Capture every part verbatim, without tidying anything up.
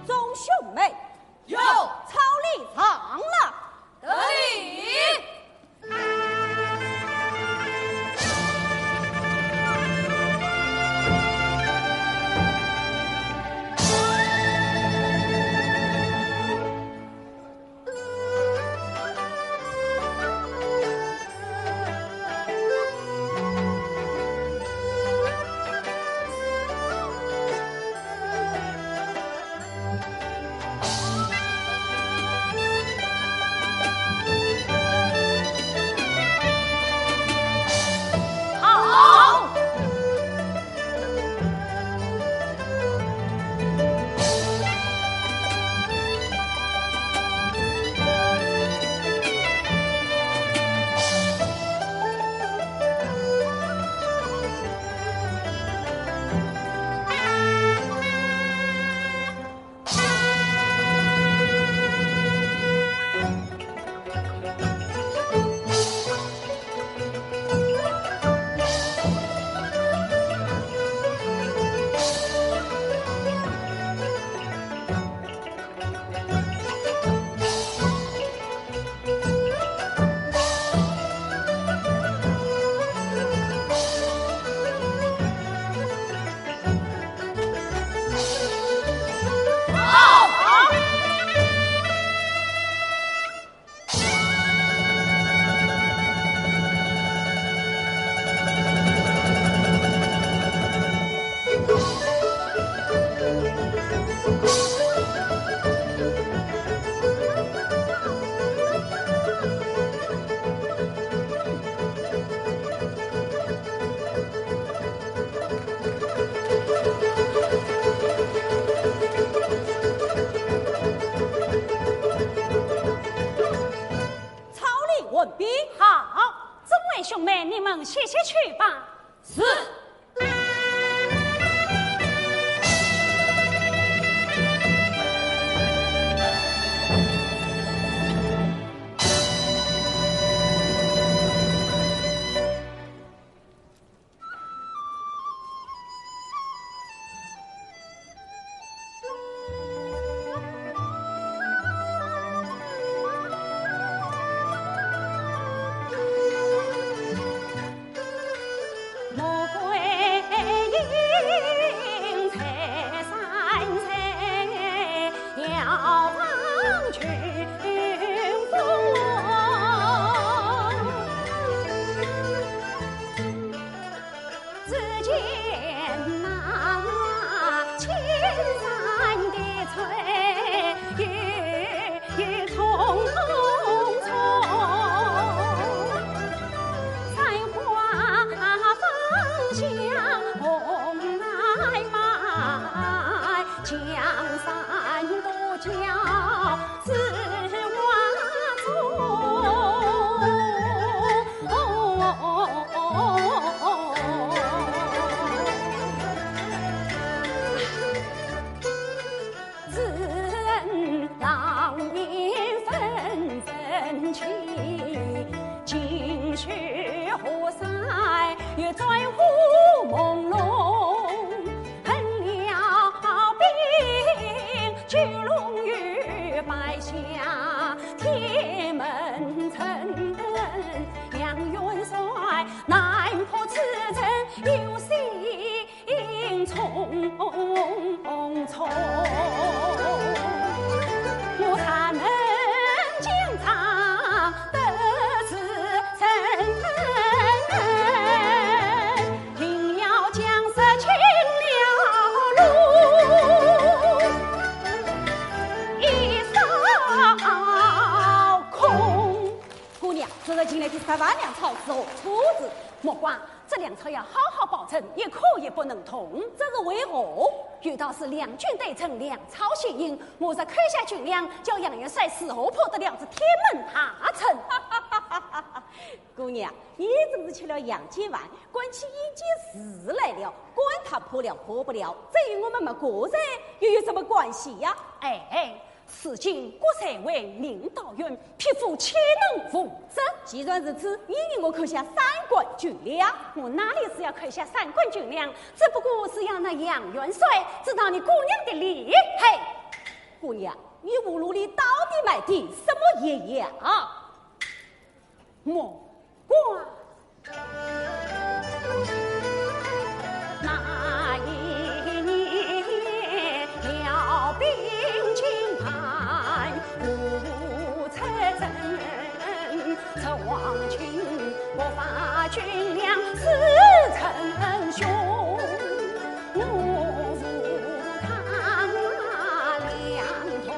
众兄妹，有。草礼上了。得令。草礼完毕。好，众位兄妹，你们歇歇去吧。是。月在乌蒙蒙，横了冰，九龙与白霞天门城，杨元帅难破此城，有心匆匆。我咱们将长得自成，定要将失去了路一扫空。姑娘，这是进来的十万粮草，是何处之？莫怪，这粮草要好好保存，一颗也不能动。这是为何？有道是两军对阵，粮草先行，我若扣下军粮，叫杨元帅如何破得了这天门大阵？姑娘，你真是吃了阳间饭，关起阴间事来了。管他破了破不了，这与我们没个人又有什么关系呀？哎，如今国帅为领导员，匹夫岂能无责？既然如此，你与我扣下三贯军粮。我哪里是要扣下三贯军粮，只不过是要那杨元帅知道你姑娘的厉害。姑娘，你葫芦里到底卖的什么野药啊？ 莫怪。那一年调兵进犯，五车阵，这王军不发军粮似曾凶。我武唐两团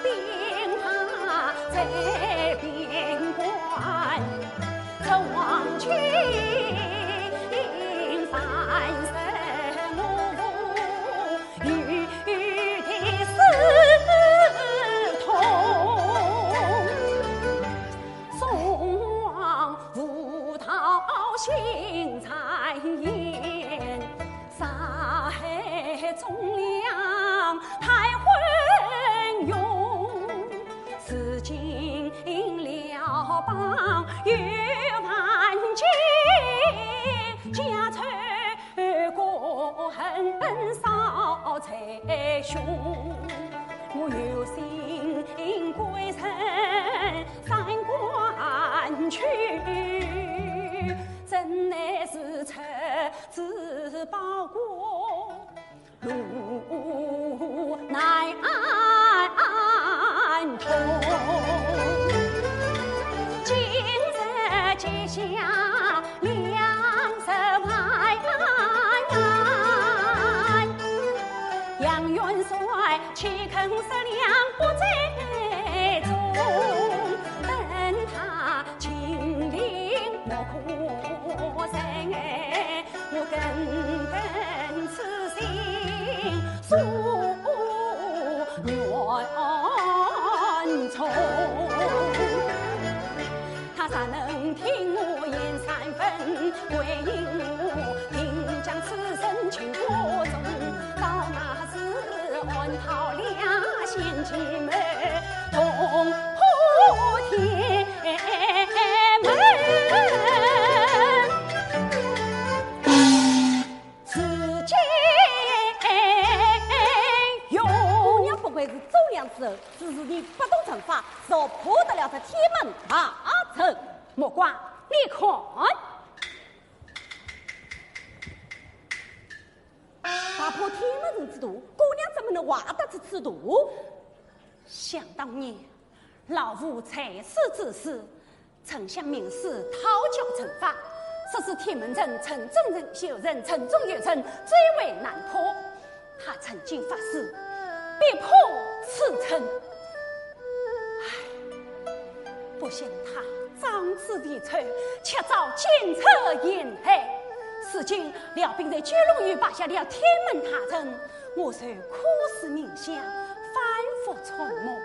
兵马在边关， 这王军反身，我无余地是痛。宋王无道心谗言，杀害忠良太昏庸。 如今辽邦有万计，家仇国恨扫最凶。我有心归顺三关去，怎奈是出自保国 路难通。今日结下粮食万难，杨元帅岂肯食粮不在中？等他金陵莫可在。 我耿耿此心诉冤衷。他若能听我言三分，归隐我，定将此生尽不忠。到那时安好了贤妻美，同破天 门。如今有。姑娘不愧是忠良之后，只是你不懂阵法，如何破得了这天门大阵？莫怪，你看。打破天门阵之途，姑娘怎么能画得出此图？想当年， 老夫在世之时，曾向名师讨教阵法，说是天门阵，城中人修，城中有城，最为难破。他曾经发誓，必破此阵。唉，不想他仗势未酬，却遭奸贼陷害。如今辽兵在九龙峪败下了天门大阵，我受苦思冥想，反复揣摩，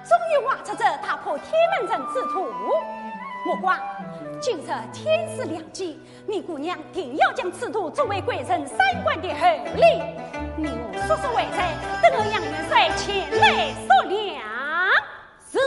终于画出这打破天门阵之图。莫怪，今日天时良机，你姑娘定要将此图作为贵人三观的厚礼。你我速速回寨，等候杨元帅前来索粮。是。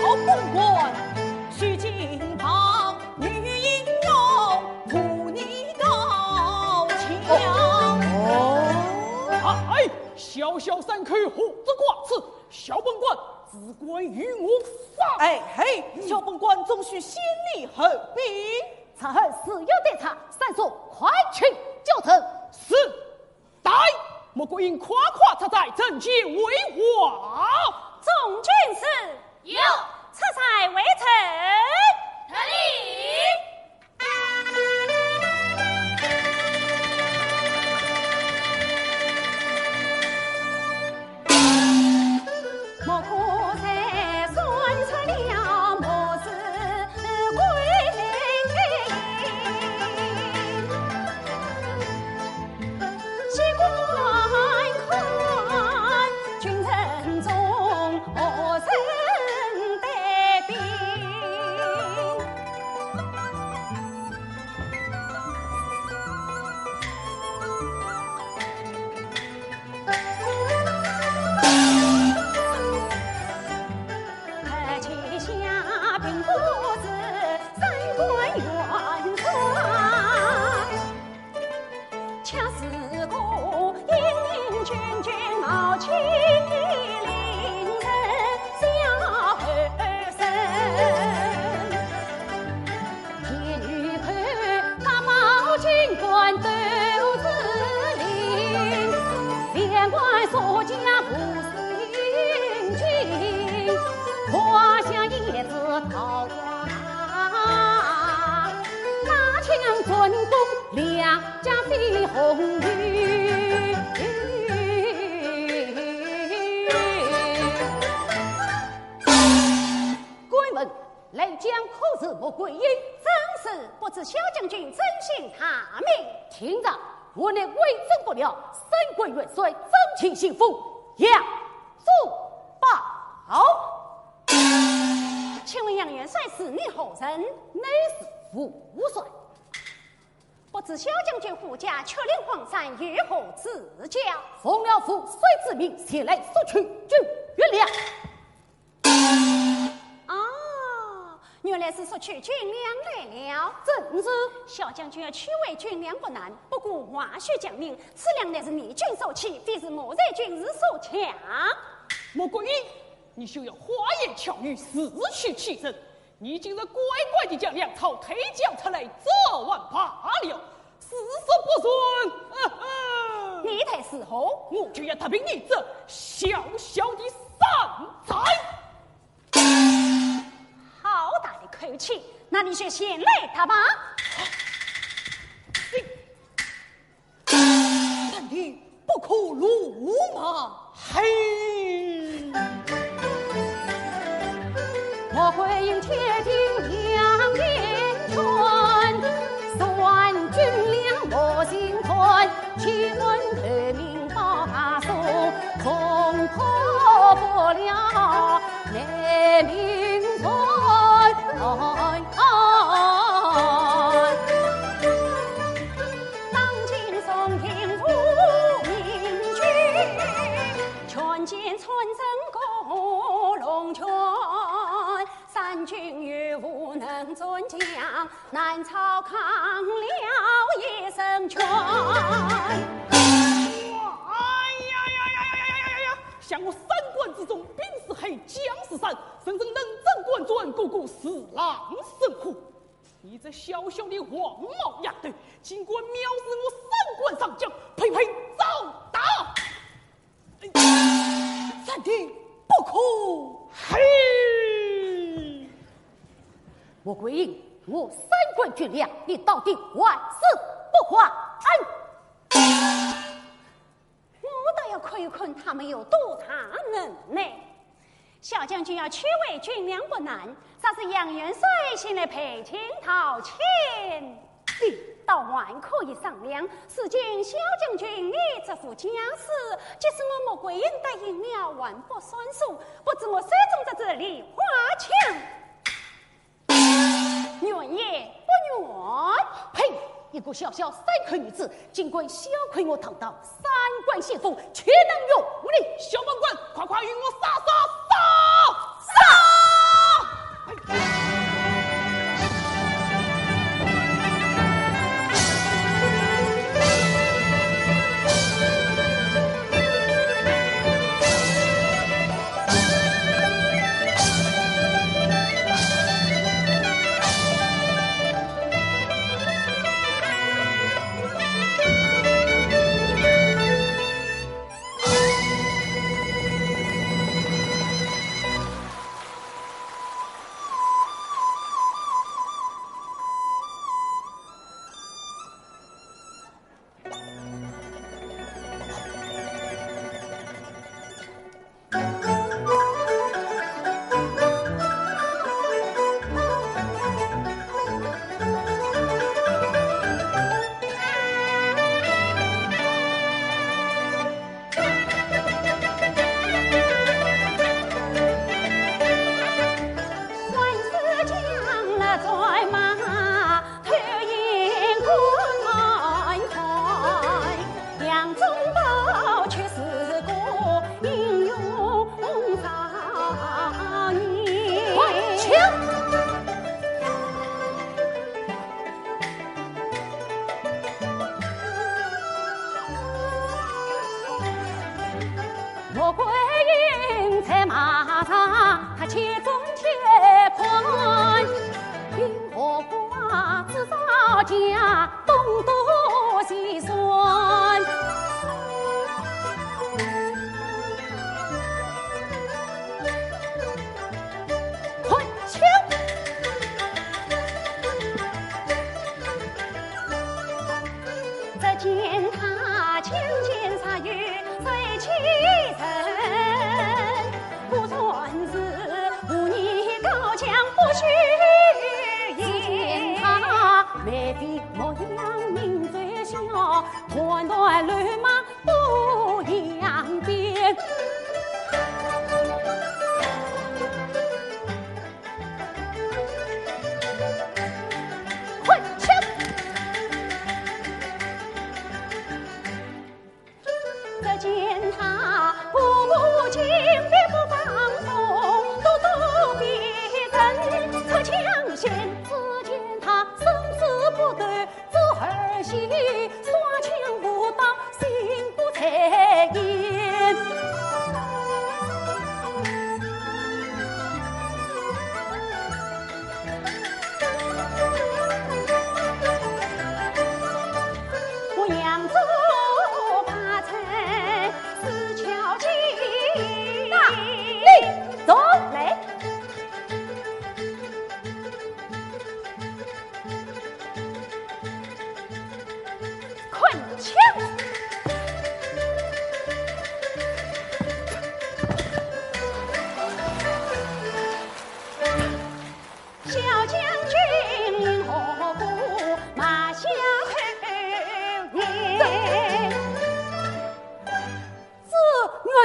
小本官，许金榜，女英雄，扶你高墙。哦。哎，小小三口，何足挂齿？小本官只管与我上。哎嘿，小本官总须先礼后兵。此后事有对策，三叔快请教朕。是。 带莫桂英快快出寨，参见为王。众军士。有。出寨为臣。得令。敢问 来将可是穆桂英？正是，不知小将军尊姓大名？听着，我乃威震不了三关元帅张乾，姓封，杨宗保。请问杨元帅是你何人？乃是副帅。不知小将军护驾，却临荒山，有何指教？奉了副帅之命，前来索取军粮。 啊，原来是索取军粮来了。正是。小将军要取回军粮不难，不过话须讲明，此粮乃是义军所取，非是我曹军士所抢。穆桂英，你休要花言巧语，自取其辱。你竟然乖乖地将粮草退交出来，这还罢了，事实不顺，呵呵。你待如何？我就要踏平你这小小的山寨。好大的口气，那你就先来踏吧。你，但你不可辱骂。嘿！ 哎呀呀呀呀呀呀呀呀！想我三关之中，兵似海，将似山，人人能征惯战，个个是狼似虎。你这小小的黄毛丫头，竟敢藐视我三关上将，呸呸，找打！ 哎，暂停，不可！嘿！穆桂英，我三关军令，你到底还是不还？哎！我倒要看一看他们有多大能耐。小将军要取回军粮不难，只是杨元帅先来赔情道歉。 你倒还可以商量，如今小将军你这副架势，即使我穆桂英答应了还不算数，不知我手中这支梨花枪，愿也不愿。呸！一个小小山口女子，竟敢小看我堂堂三关先锋，岂能容你！小本官，快快与我杀杀杀！杀！快请！快请！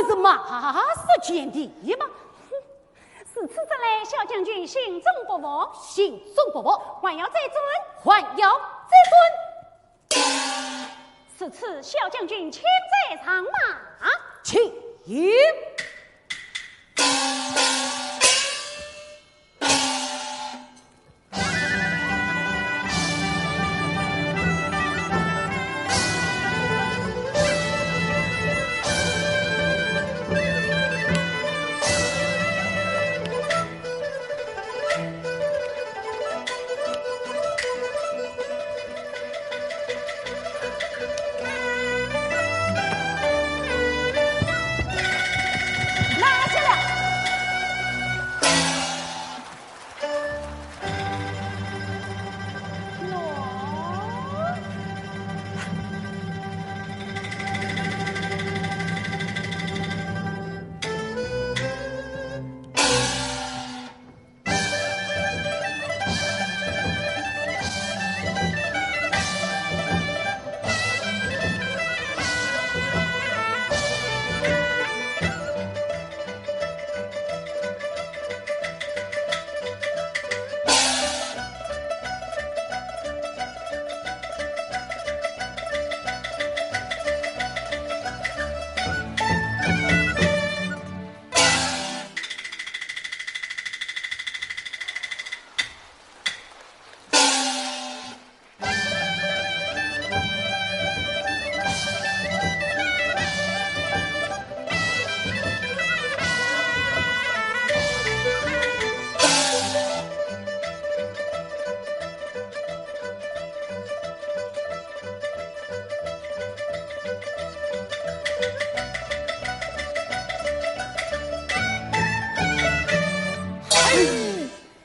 是马氏间的吗？哼，如此说来，小将军心中不服。心中不服，还要再战？还要再战。如此，小将军请再上马。请。拿下来。哎，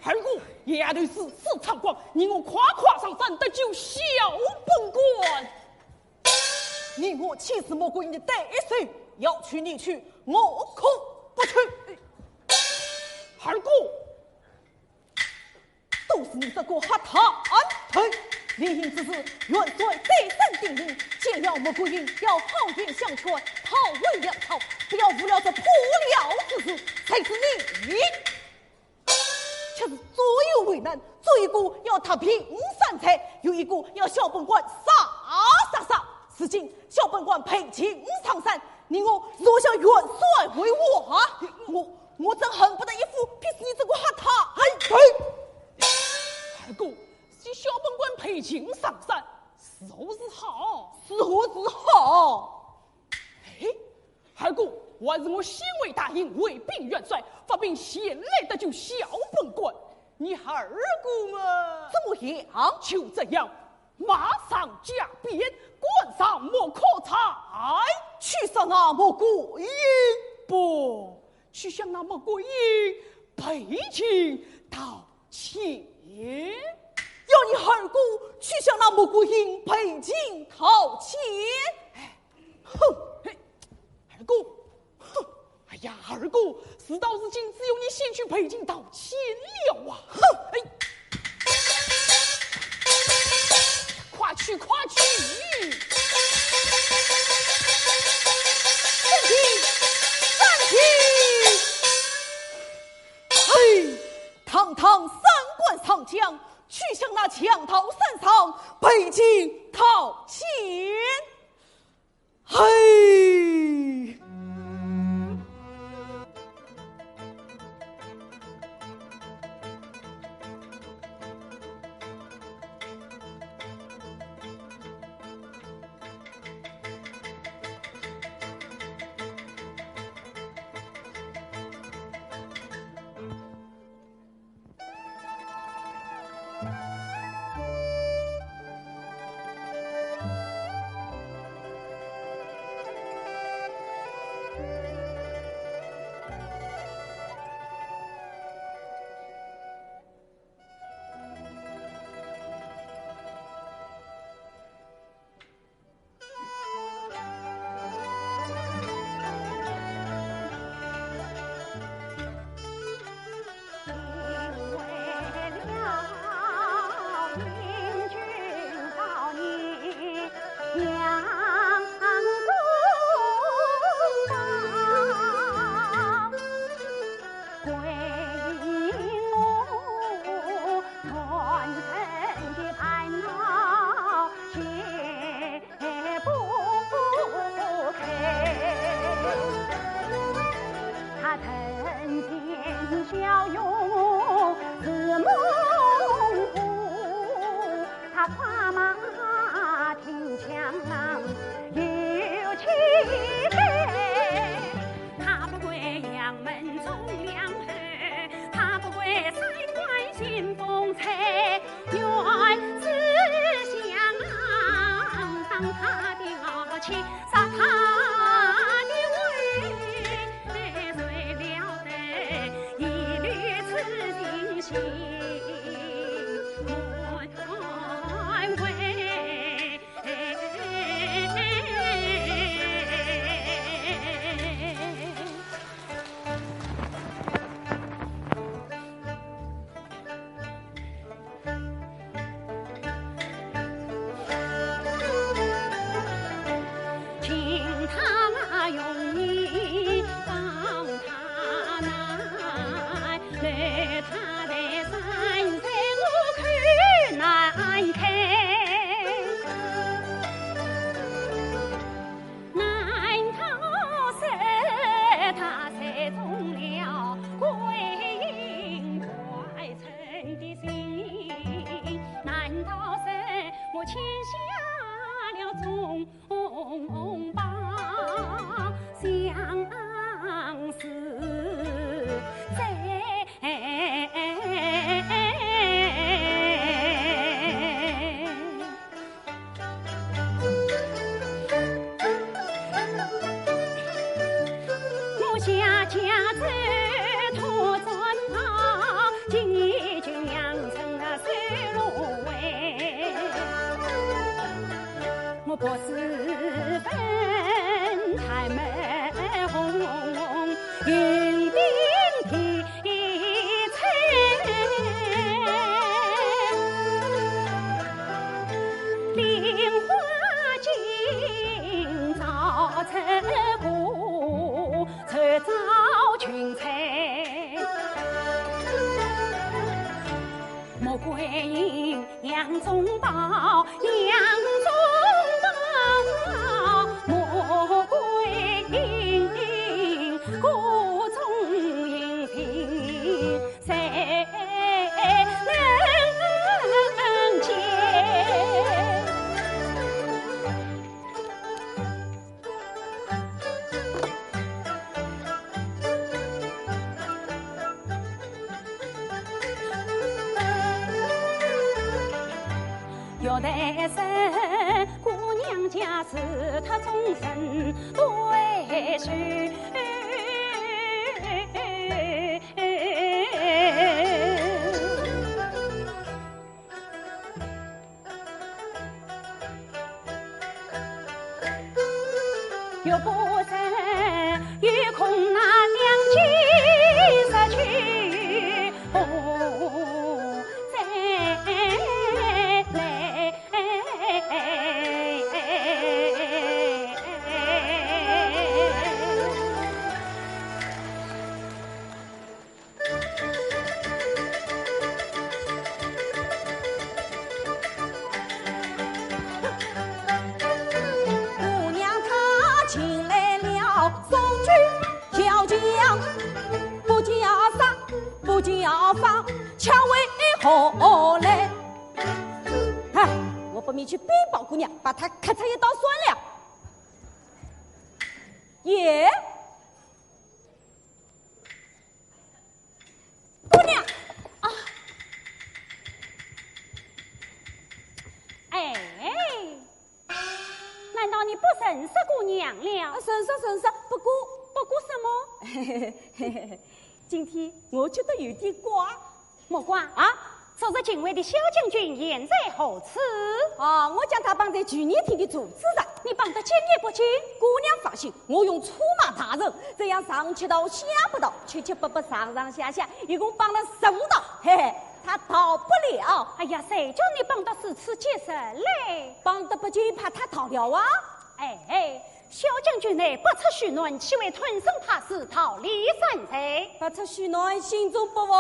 二哥，丫头如此猖狂，你我快快上山搭救小本官。你我岂是穆桂英的对手，要去你去，我可不去。二哥，都是你这个瞎探头！临行之时，元帅再三叮咛，见了穆桂英要好言相劝，讨回粮草，不要误了这破粮之事，谁知你 却是左右为难，左一个要他平山寨，右一个要小本官杀杀杀。如今小本官被擒上山，你我若向元帅回话，我我真恨不得一斧劈死你这个瞎探头！哎，二哥，这小本官被擒上山，如何是好？如何是好？ 哎，二哥，还是我先回大营回禀元帅，发兵前来搭救小本官。你二哥嘛，怎么样？就这样，马上加鞭，赶上莫可才。去杀那穆桂英？不，去向那穆桂英赔情道歉。要你二哥去向那穆桂英赔情道歉？哎， 哼，嘿，二哥，哼，哎呀，二哥，事到如今，只有你先去赔情道歉了啊！哼，哎，快去，快去！三弟，三弟！嘿，堂堂三关上将，去向那强盗山上赔情道歉。 嘿！将门中两后，他不为三关新风采，愿只想当他的妻，杀他的威，谁料得一律痴情心难为。 请他容易放他难，留他在山寨我口难开。难道是他猜中了桂英快 的心，难道是我欠下了重报相思债？ 我下嫁走土砖房，进军阳城那水路围。我不是分他们红云顶的 哎，我不明去禀报姑娘，把她开出一道算了。耶，姑娘，啊，哎，难道你不认识姑娘了？啊，认识，认识，不过，不过什么？今天我觉得有点怪。 莫怪啊，昨日秦桧的萧将军现在何处？啊，我将他绑在聚义厅的柱子上。你绑得紧也不紧？姑娘放心，我用车马大人，这样上七道下八道，七七八八上上下下，一共绑了十五道，嘿嘿，他逃不了。哎呀，谁叫你绑得如此结实嘞？绑得不紧，怕他逃了啊。哎， 萧将军乃不测取暖，岂会吞声怕死逃离山寨？不测取暖，心中不服。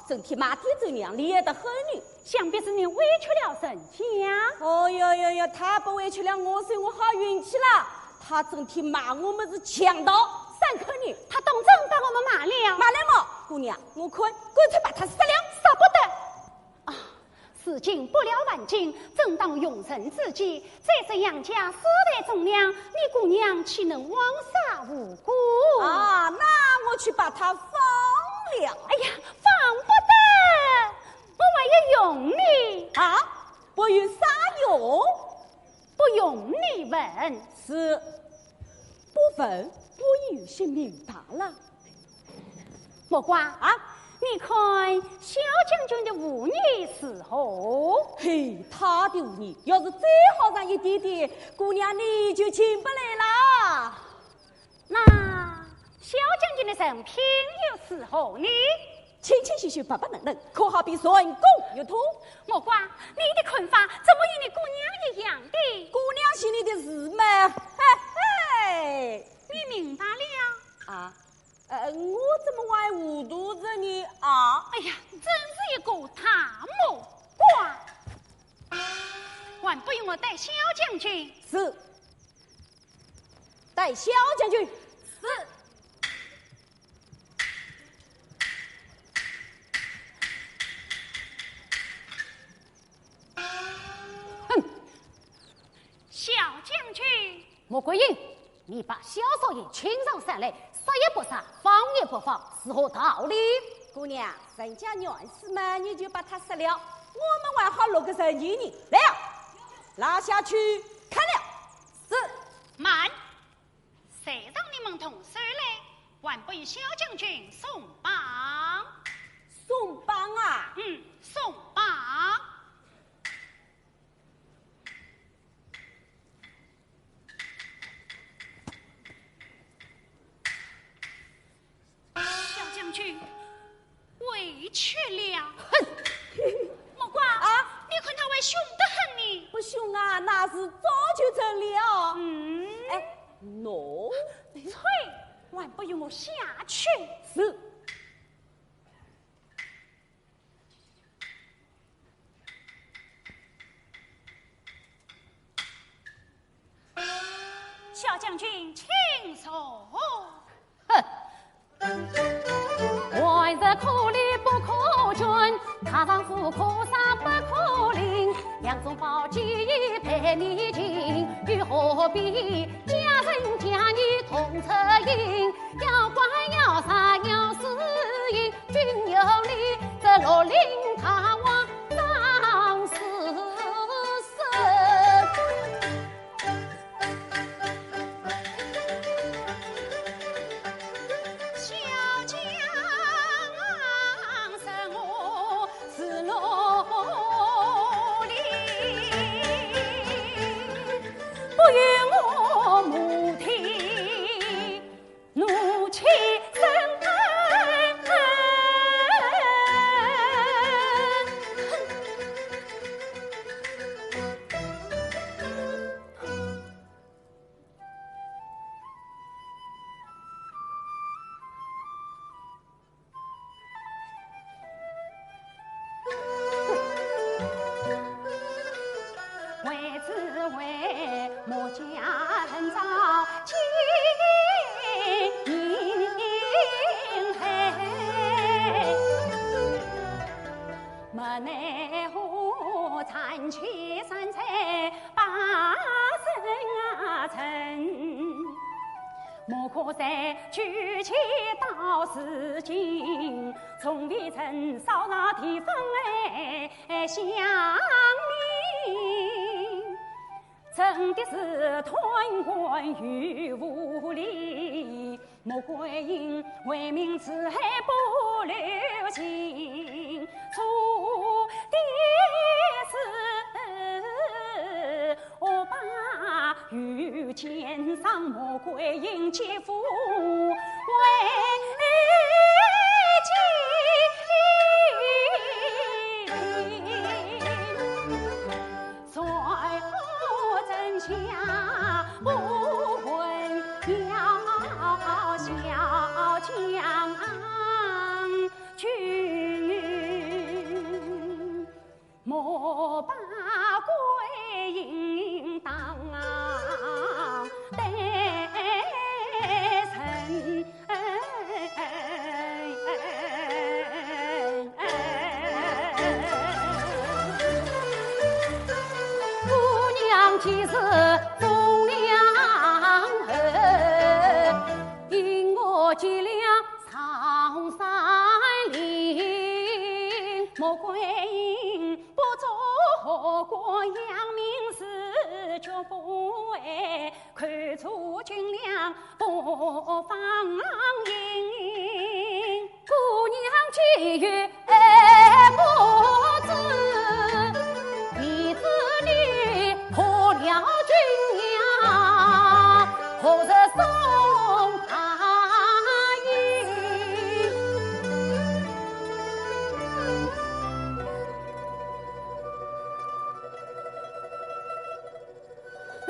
整天骂爹咒娘，厉害得很呢。想必是你委屈了人家。哦哟哟哟，他不委屈了我，所以我好运气啦。他整天骂我们是强盗。三口呢，他当真把我们骂了？骂了么？姑娘，我看干脆把他杀了。舍不得。啊，如今不了还京，正当用人之际，再说杨家世代忠良，你姑娘岂能枉杀无辜？啊，那我去把她放了。哎呀，放不得，我还要用你。啊，不用啥用？不用你问。是，不问，我有些明白了。 木瓜啊，你看小将军的武艺如何？嘿，他的武艺要是再好上一点点，姑娘你就进不来了。那小将军的人品又如何呢？清清秀秀，白白嫩嫩，可好比人工玉托。木瓜，你的看法怎么与你姑娘一样的？姑娘心里的事嘛，嘿嘿。你明白了？啊， 呃，我怎么还糊涂着呢？啊？哎呀，真是一个大木瓜！还不与我带小将军。是。带小将军。是。哼！小将军。 穆桂英，你把小少爷请上山来，杀也不杀，放也不放，是何道理？姑娘，人家愿死嘛，你就把他杀了，我们还好落个人情呢。来啊，拉下去砍了。是。慢，谁让你们动手嘞？还不与小将军松绑？松绑啊？嗯，松绑。 小将军，委屈了。哼！木瓜，啊？你看他还凶得很呢。不凶啊，那是早就成了。嗯。哎，喏。啐，还不与我下去。是。 小将军，请坐。哼！ 小将是我是罗琳，不与我母亲 怒气生恨。为子为母家人遭欺害，没奈何暂且山寨把身啊成。 莫可在举起刀，如今从未曾烧了地方哎，想你真的是贪官又无礼。穆桂英为民除害不留情，做的是 恶霸与奸商，穆桂英姐夫为奸，罪恶真相不问，要小将军。 莫把桂英当得人。其实忠良后，因我脊梁上山林，穆桂英不做官，扬名是绝不会，看出脊梁不放心。 姑娘既有爱不知，你知你破了军粮，何日送白银？哼！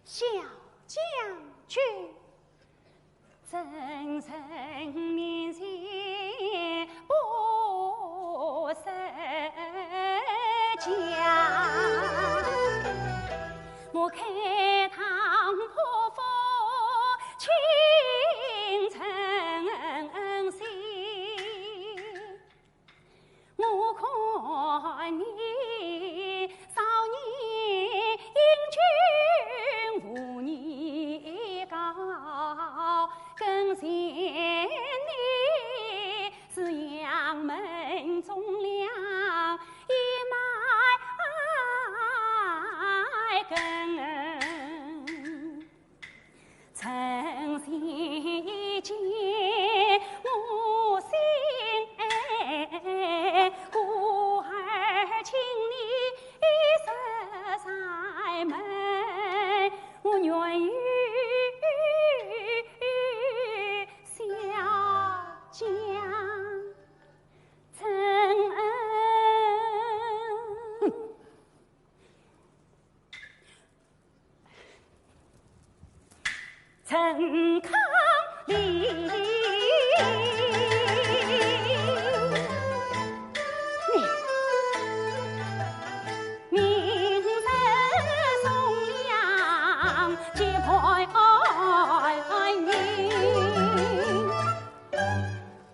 小将军。 真人面前不实讲，我开堂破腹请诚信。 我看你少年英俊无你高，更嫌你是杨门忠良一脉根。 诚信一见我心哀，故而请你入山门，我愿与小将成恩。哼！ 陈康礼。你明日送粮，接待你。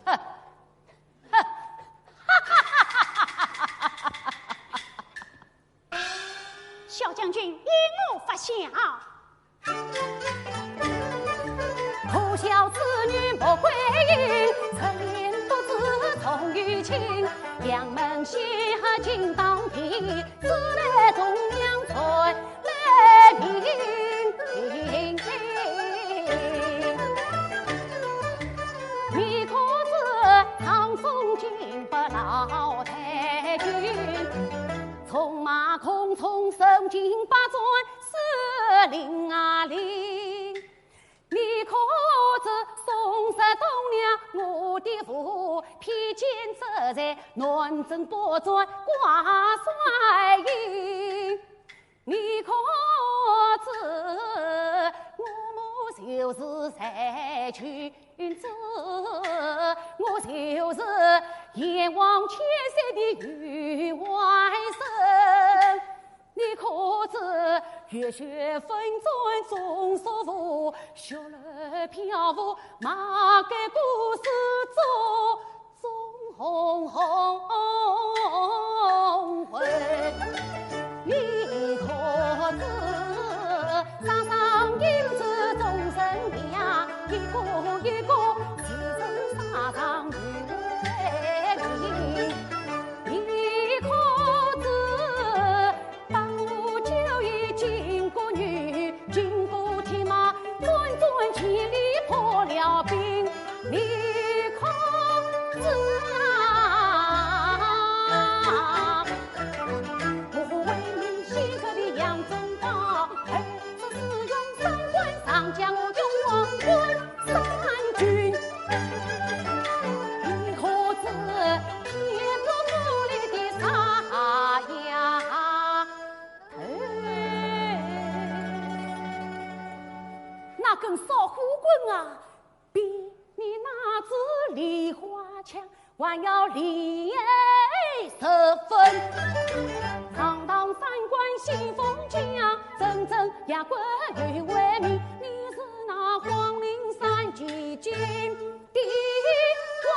哼，哼，哈哈哈哈哈哈！ 小将军因我发笑。可笑此女穆桂英，出言不知从于亲，杨门西客尽当地，自来忠良传来名。你可知唐宋金八老太君， 纵马空冲，身经百战，死令啊令。你可知宋室当了我的父，披坚执寨，南征北战挂帅印。你可知我母就是在军 君子，我就是炎黄千岁的御外甥。你可知浴血奋战终束缚，血泪漂浮，马革裹尸走 终黄昏。你可知山上影子终身凉，一个一个自称山上有威名。你可知 八股九义巾帼女，金戈铁马，短短千里破了冰。你可知啊？我为你献出的杨宗保，儿子是用三关上将，我用王冠 三军。你可知天不顾里的沙哑头？那根烧火棍啊，比你那支梨花枪 还要厉害十分。堂堂三关先锋将，真正也官有威名，你是那黄绫山旗军的王。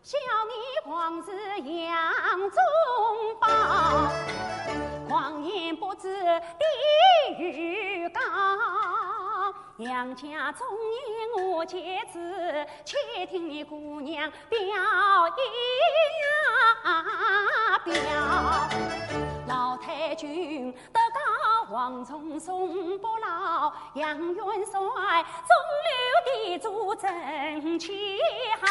叫你王是杨宗保，狂言不知地域高。杨家忠言我皆知，且听你姑娘表一表。老太君 德高望重宋伯老，杨元帅，中流的主正气好。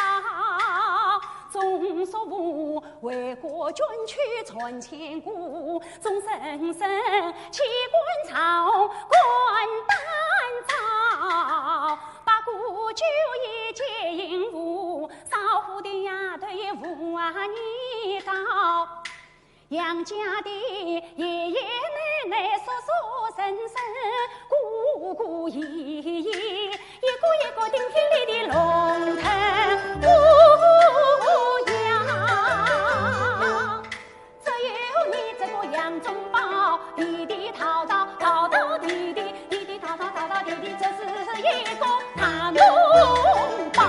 中书府为国捐躯传千古，终身身弃官朝官担朝，八股九义皆因父，少妇的丫头也无你高。 杨家的爷爷奶奶叔叔婶婶，姑姑姨姨，一个一个顶天立地龙腾模样。只有你这个杨宗保，地地道道，道道地地，地地道道，道道地地，这是一个大脓包。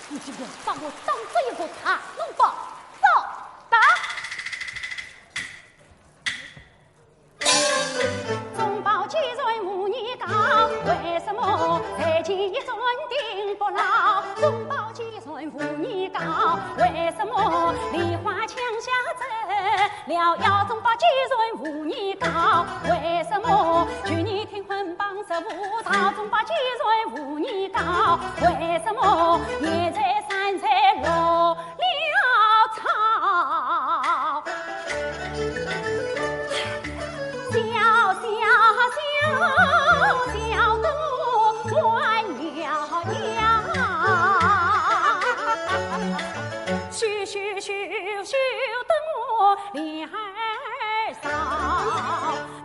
你竟敢把我当做一个大脓包，走！打！宗保既然无你高，为什么在前一桩定不牢？宗保既然无你高，为什么梨花墙下走了妖？宗保既然无你高，为什么去年听 婚帮十五朝？宗保既然无你高，为什么现在山寨落了草？笑笑笑笑得我弯腰腰，嘘嘘嘘嘘得我脸儿 少，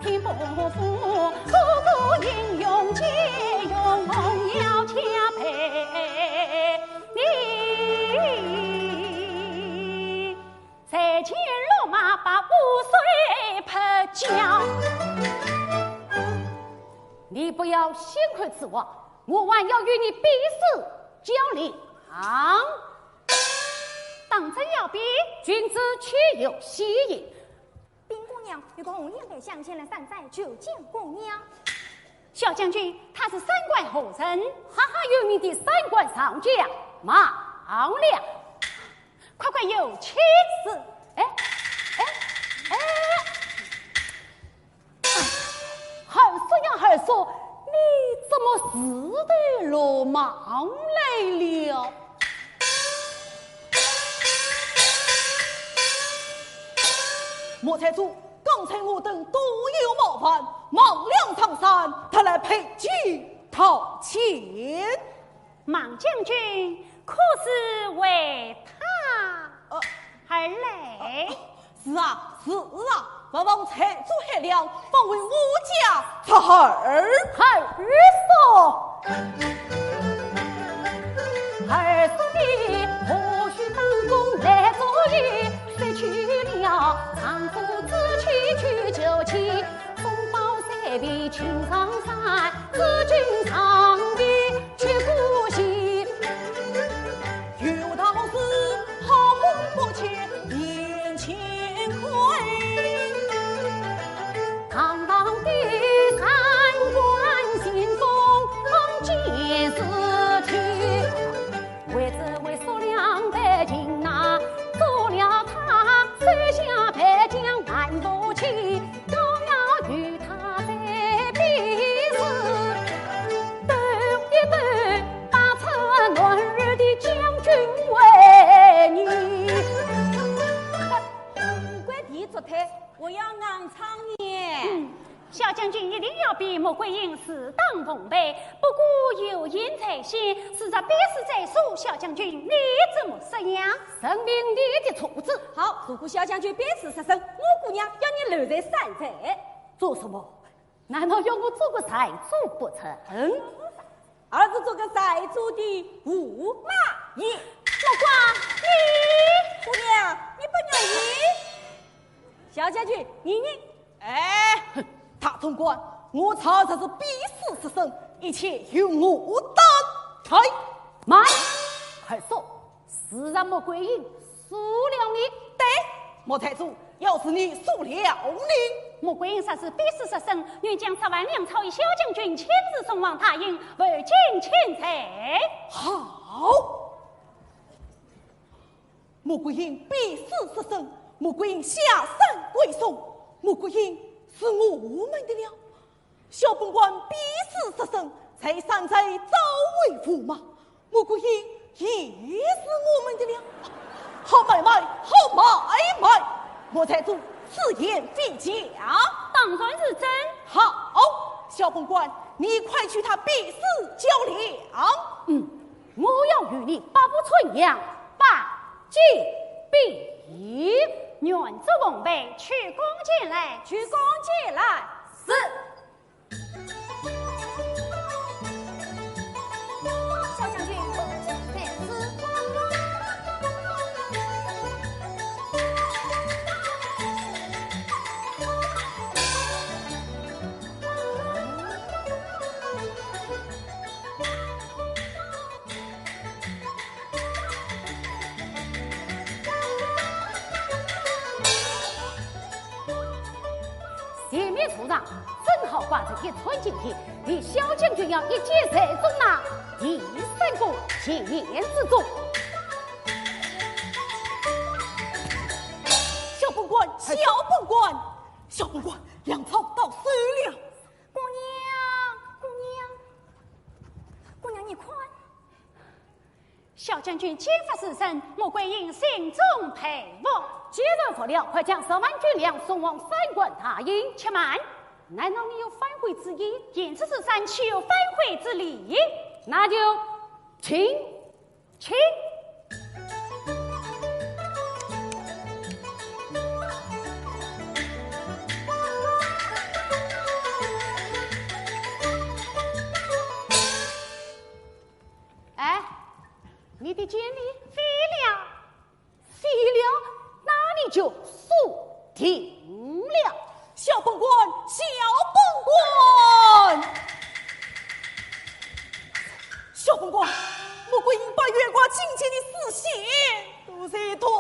天不负哥哥英雄，借用要加倍你。谁见落马把五岁拍叫？你不要先看此话，我还要与你比试较量。当真要比？君子岂有戏言。 禀姑娘，有个红脸配相前来山寨求见姑娘。小将军，他是山怪何人？赫赫有名的山怪上将马良。快快有请。是。哎，哎，哎，哎，二叔呀，二叔，你怎么自投罗网来了？ 莫财主，刚才我等多有冒犯，马良上山，特来赔礼道歉。马将军，可是为他，呃，而来？呃，是啊，是啊，还望财主海量，放回我家侄儿。二叔。 二叔的何须当工来做戏，失去了丈夫志气去求妻，风暴三遍情上山，至今尚未去过戏。有道是好风不去眼前看。 堂堂的三官先锋见尸体，为这位叔娘背情呐，做了他手下败将难不起，都要与他再比试，斗一斗，拔出男儿的将军威仪。 五官第一足推，我要硬撑呢。嗯，小将军一定要比穆桂英自当奉陪，不过有言在先，是这比试在先，小将军你怎么说呀？遵命你的处置。好，如果小将军比试失胜，我姑娘要你留在山寨。做什么？ 难道要我做个财主不成？嗯，儿子做个财主的驸马爷。老公，你，姑娘，你不愿意？小将军，你，你，哎，哼，大总管，我曹操是必死之身，一切由我担待。慢！是啊，穆桂英，输了你。对，莫采萍，要是你输了呢？穆桂英说是必死之身，愿将十万粮草与小将军亲自送往大营，为君请罪。好。穆桂英必死之身，穆桂英下山归宋，穆桂英是我们的了。 小本官必死之身，在山寨早为驸马，穆桂英也是我们的了。好买卖，好买卖，莫采萍，此言非假。当然是真。好，小本官，你快取他必死交粮。嗯，我要与你百步穿杨，百步必。愿这奉陪，曲弓箭来。曲弓箭来。是。 小将军，弓箭在此。前面树上正好挂着一串金线， 李小将军要一箭射中那第三个箭眼之中。小本官，小本官，小本官，粮草到手了。姑娘，姑娘，姑娘，你看。 小将军剑法如神，穆桂英心中佩服。既然服了，快将十万军粮送往三关大营。且慢，难道你有反悔之意？言出如山，岂有反悔之理？那就请，请。 哎，你的箭呢？飞了。飞了，那你就输定了。小本官，小本官，小本官，穆桂英把悬挂金箭的丝线都扯断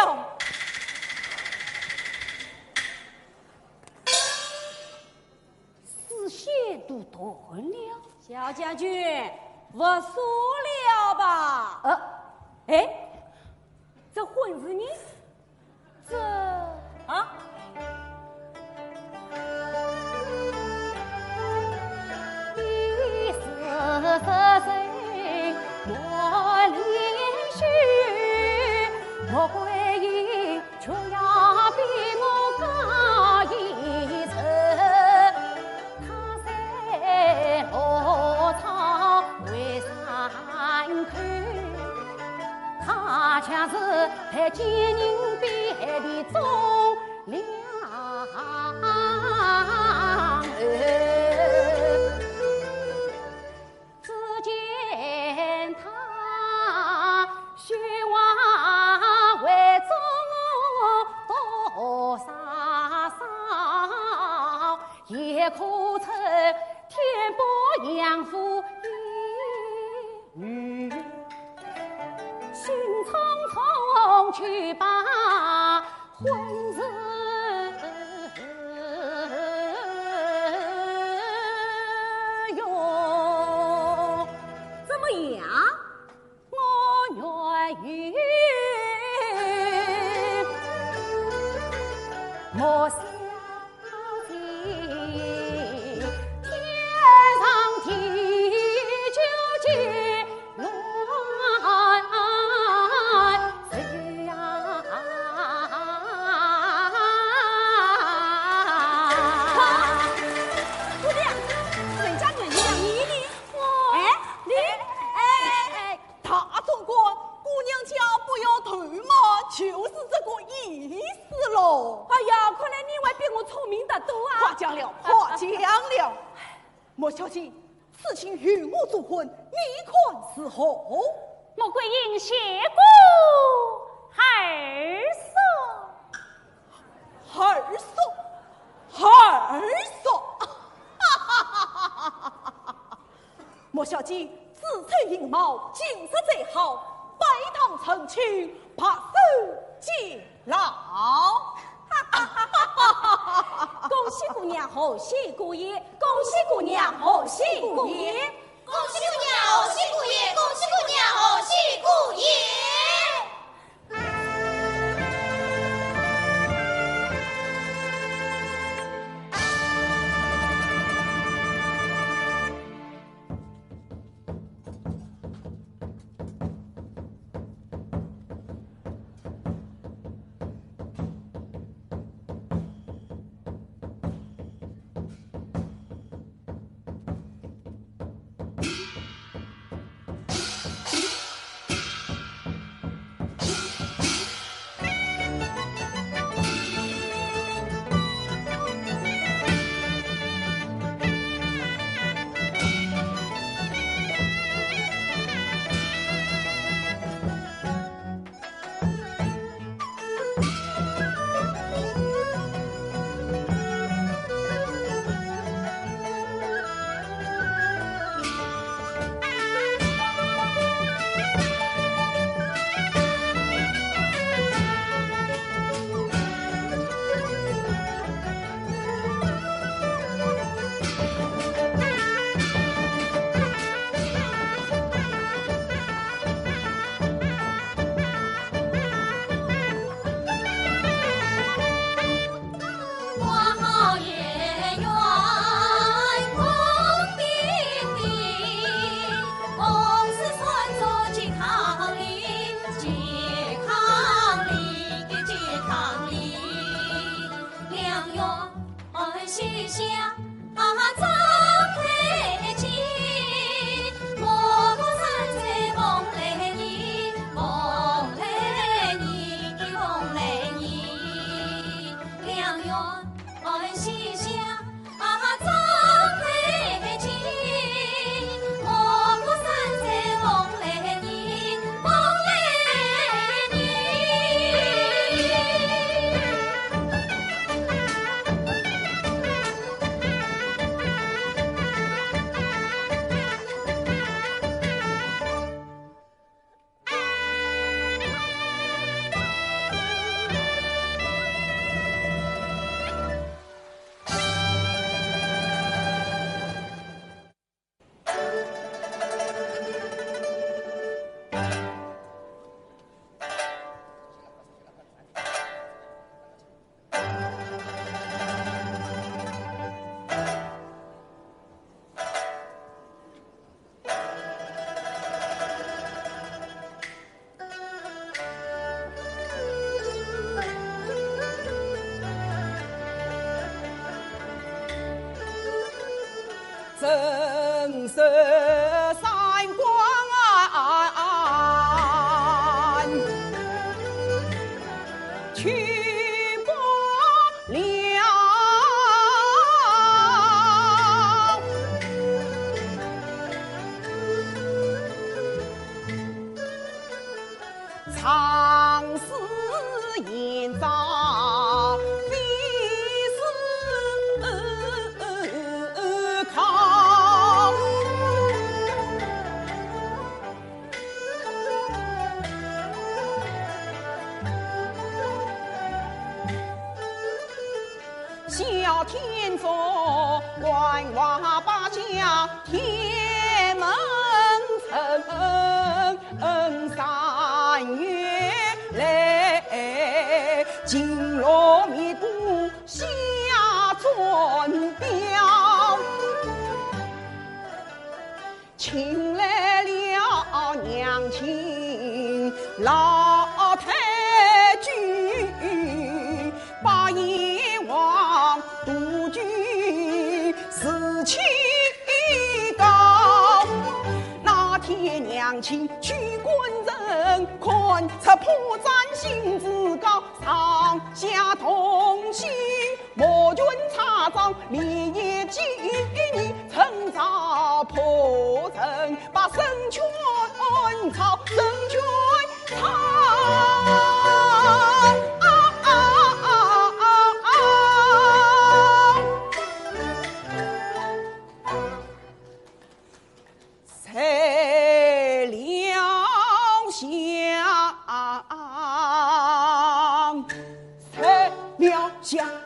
了。 丝线都断了。小将军，服输了吧？呃，哎，这婚事呢？这……啊？怎么样？姑娘，人家愿意让你呢。哎，你，哎，哎，哎，大总管，姑娘家不要偷嘛，就是这个意思喽。哎呀，看来你还比我聪明得多啊。夸奖了，夸奖了。 莫小姐，此情与我主婚，你看如何？穆桂英谢过二叔。二叔，二叔！莫小姐，子丑寅卯，今日最好。拜堂成亲，白首偕老。恭喜姑娘，贺喜姑爷，恭喜姑娘，贺喜姑爷。恭喜姑娘，贺喜姑爷，恭喜姑娘，贺喜姑爷。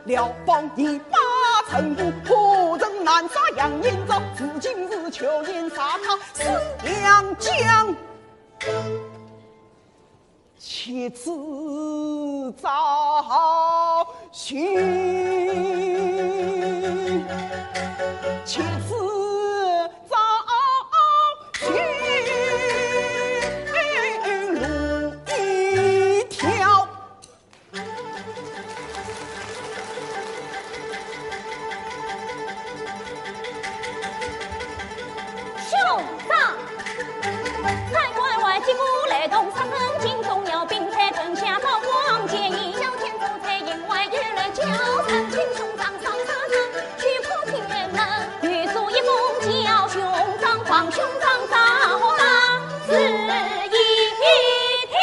辽邦一把城固，破城南沙杨延昭，自今是秋雁射塔思良将。且自赵云，且自赵云，路一条。 兄长，三关外击鼓雷动，杀声惊动摇兵，在城下刀光剑影，小天主在营外，夜来叫声，请兄长上沙场，去破天门，御书一封叫兄长，望兄长造化，旨意听。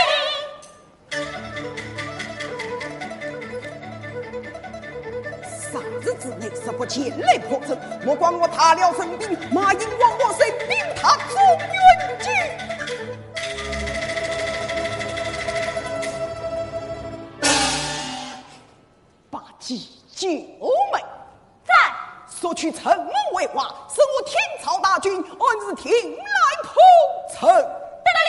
啥日子内若不前来破阵，莫怪我大辽神兵马英王我神兵踏中原境。八旗九门，在。速取城门为瓦，使我天朝大军按时停来破城。在哪里？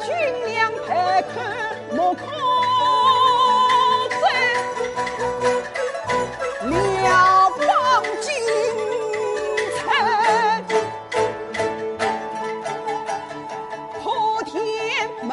军粮派口莫空追，辽邦精锐破天门。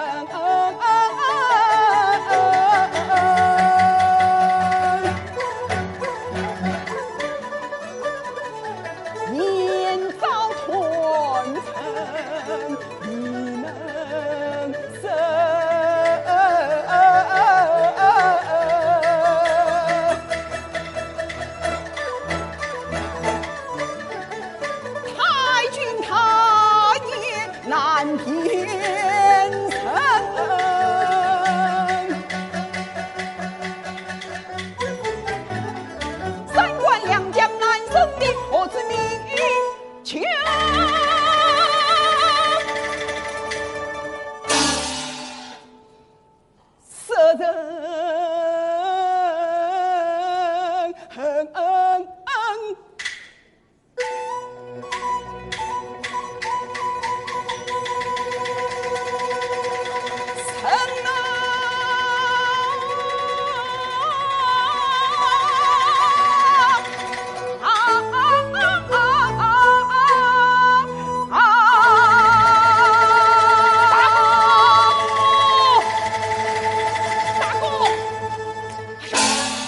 大哥，大哥，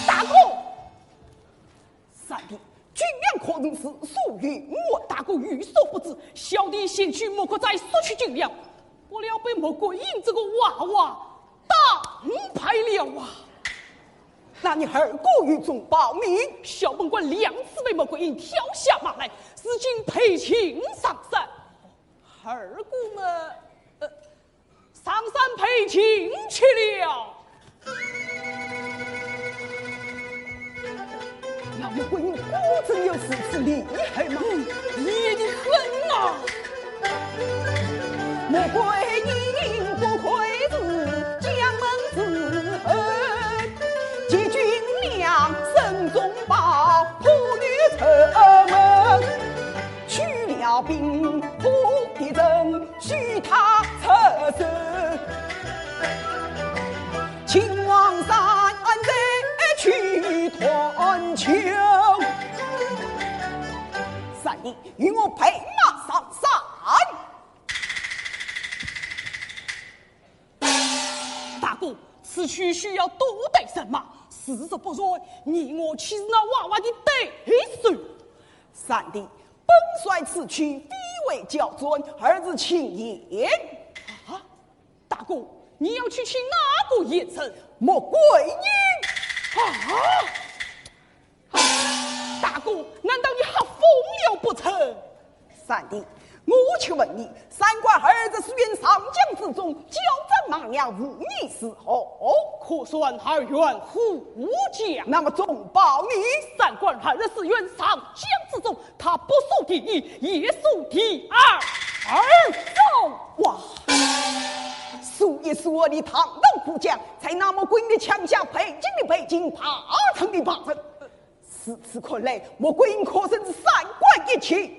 大哥！ 三弟，军粮可能是属于我。大哥有所不知，小弟前去莫克寨索取军粮，不料被莫桂英这个娃娃打败了啊！那你二哥有种报名？小本官两次被莫桂英跳下马来，如今被擒上山。二哥嘛，呃， 上山被擒去了。那莫桂英果真有如此厉害吗？嗯，厉得很啊！莫桂英不愧是将门之后，集军粮，城中报，破敌城门，取了兵，破敌城， 许他出手，秦王山寨去断桥。你与我备马上山。大哥，此去需要多带人马，如若不然，你我岂是那娃娃的对手？三弟，本帅此去非为交战，而是请贤。啊，大哥，你要去请哪个贤人？穆桂英。啊！ 大哥，难道你吓疯了不成？三弟，我且问你，三关二十四员上将之中，交战马良武艺如何？可算二员护驾。那么众宝呢？三关二十四员上将之中，他不输第一，也输第二。二中。哇，数一数二的堂堂武将，在那么棍的枪下，被擒的被擒，爬藤的爬藤。 如此看来，穆桂英可真是三关一绝。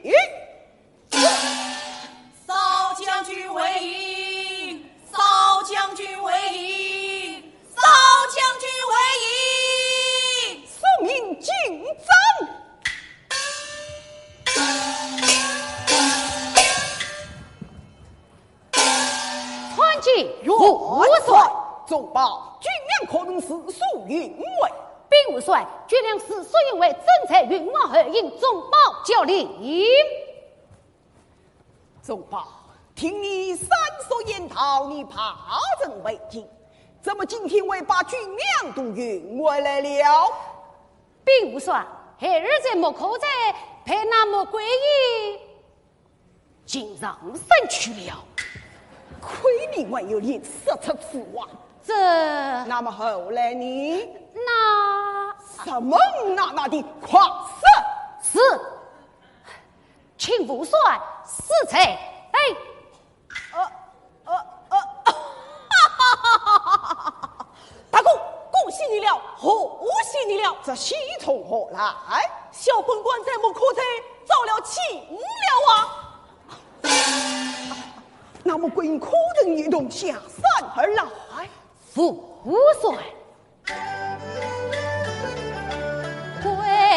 少将军回营，少将军回营，少将军回营。速命紧张。 参见元帅。众宝，军粮可曾四所运回？禀元帅，军粮四所运回，正在运往后营，众宝交令。众宝，听你三所言道，你怕人为情，怎么今天会把军粮都运回来了？禀元帅，孩儿在木刻斋陪那穆桂英 竟上山去了。亏你还有脸说出此话。这……那么后来呢？那……什么那那的，快说！是。请元帅恕罪。哎，呃，呃，呃，大哥，恭喜你了，贺喜你了！这喜从何来？小本官在木刻斋遭了情了啊！那么桂英可曾一同下山而来？父帅，桂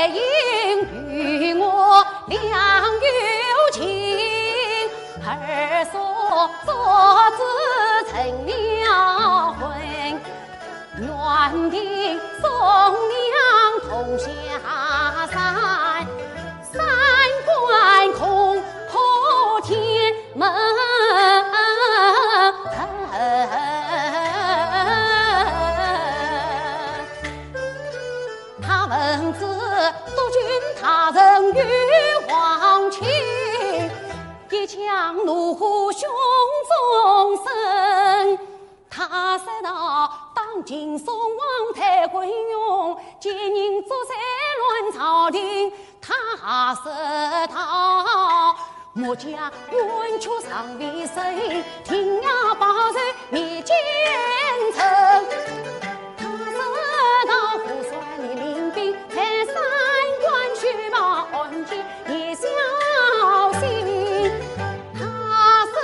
英与我两有情，二所早知成了婚。 愿凭忠良同下山，三关攻破天门城。他闻知督军大人与王卿，一腔怒火胸中生。 他说道：当今宋王太昏庸，奸人作贼乱朝廷。他说道：墨家冤屈尚未伸，天涯报仇灭奸臣。他说道：父帅你领兵在三关去报案情，你小心。 他说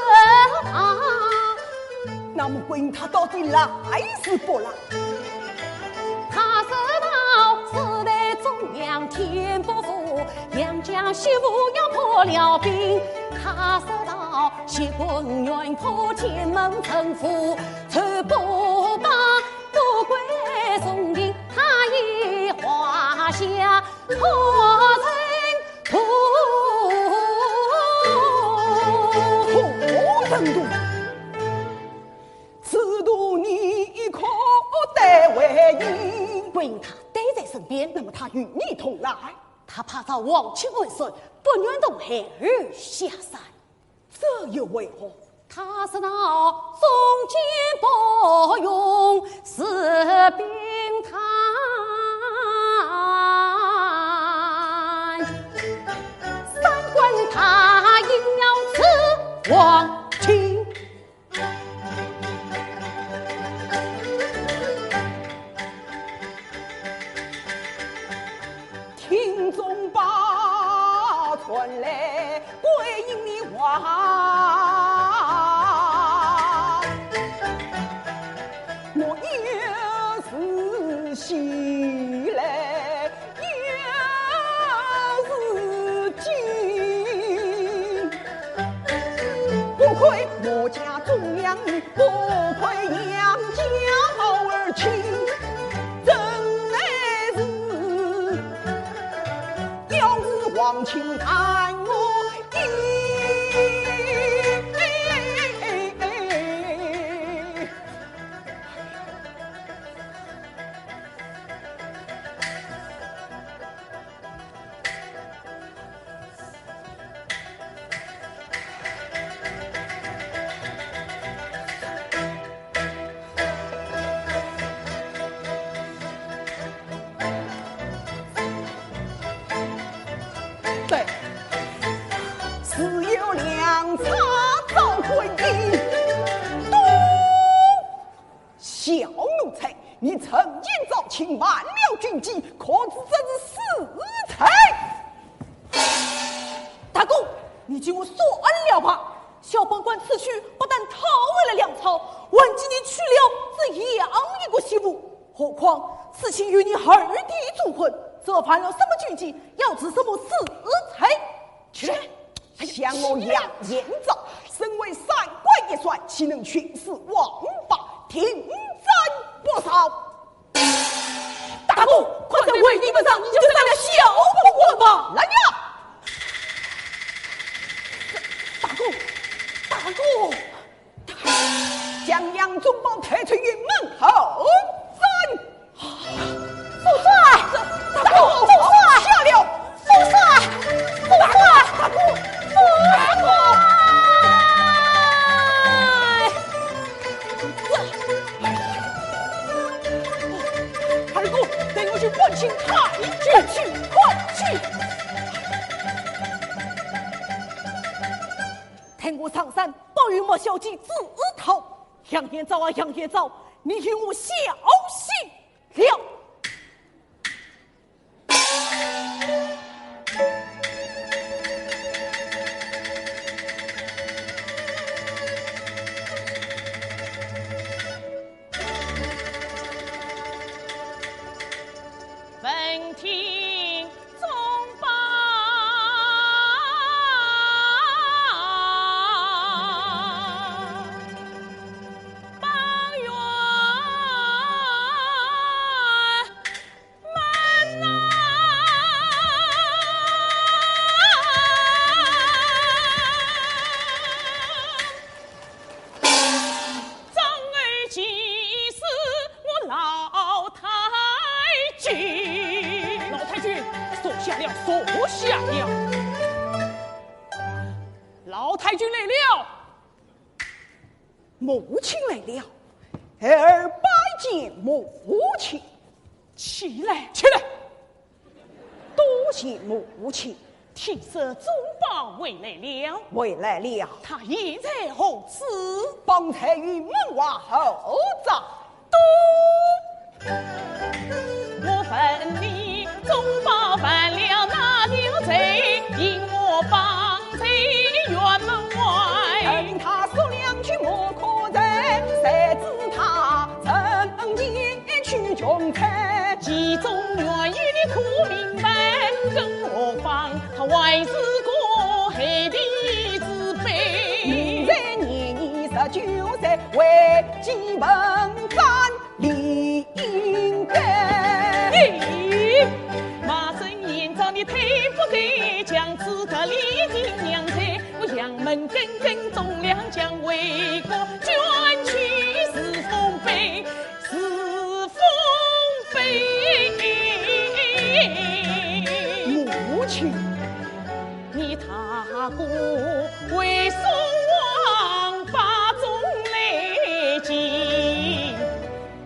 道：那么桂英他到底来是不来？他说道：时代忠良天不负，杨家媳妇要破了冰。他说道：乾坤愿破天门城，无仇不报，不归宋营，他已画下 何人渡？何人渡？此渡你可得回应。桂英他带在身边，那么他与你同来？他怕遭王卿暗算，不愿同孩儿下山。 这又为何？他说道：忠奸不容是冰炭，三关他应要刺王卿。 听众把传来桂英的话，我也是喜来也是惊。不愧杨家儿亲，真乃是要是皇亲看我一。对，自有良策照婚姻。都！小奴才，你陈延昭侵犯了军纪，可知这是死罪？大哥，你给我算了吧！小本官此去不但讨回了粮草，还给你娶了这样一个媳妇。何况此去与你二弟通婚，这犯了什么军纪，要治什么死罪？去！想我杨延昭，身为三关一帅，岂能徇私枉法，听斩不赦？大哥，看在为你面上，你就斩了小本官吧！来呀！大哥，大哥！ 将杨忠宝抬出营门后斩。父帅，大哥，父帅，下了。父帅，父帅，大哥，父帅。二哥，带我去问清太君。快去，快去。 待我上山，报与莫小姐知道。杨延昭啊，杨延昭，你与我小心了。闻听 忠报，报与门呐。张二姐是我老太君。老太君，坐下了，坐下了。 老太君来了。母亲来了，孩儿拜见母亲。起来，起来。多谢母亲。听说忠报回来了。回来了。他现在何处？方才与门外候着。 我问你，忠报犯了哪条罪？引我绑在辕门外。听他说两句莫可罪，谁知他成奸取穷财。其中原因你可明白，更何况他还是个害弟之辈。现在年已十九岁，为几门斩 理应该。咦，骂声延昭，你忒不该讲，自个立定娘胎，我杨门根根忠良将，为国捐躯是丰碑，是丰碑。母亲。 你大哥为宋王把忠来尽，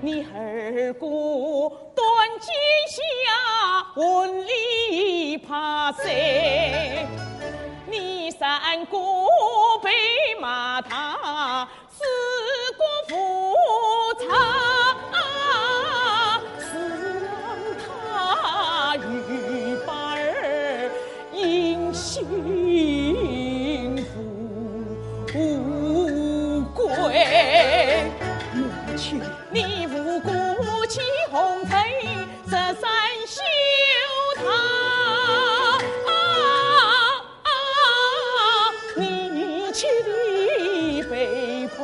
你二哥断剑下恨李怕贼，你三哥被骂他 是个无常，是让他与宝儿因心富贵。母亲，你无辜起红尘，十三休堂。 啊，你与妻的背叛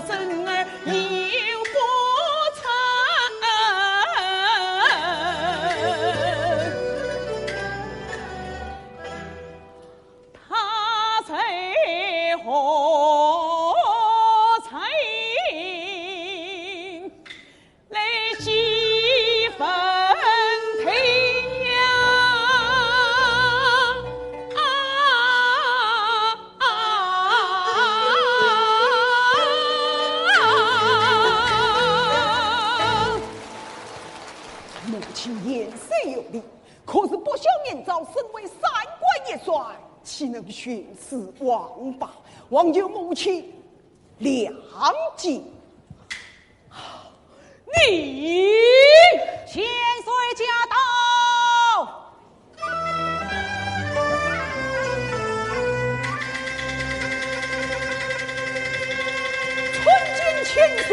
生儿又不成，他在何处？ 来几分天呀！啊啊啊！母亲言虽有理，可是不孝年昭身为三关一帅，岂能徇私枉法？望求母亲 谅解。你千岁驾到！参见千岁。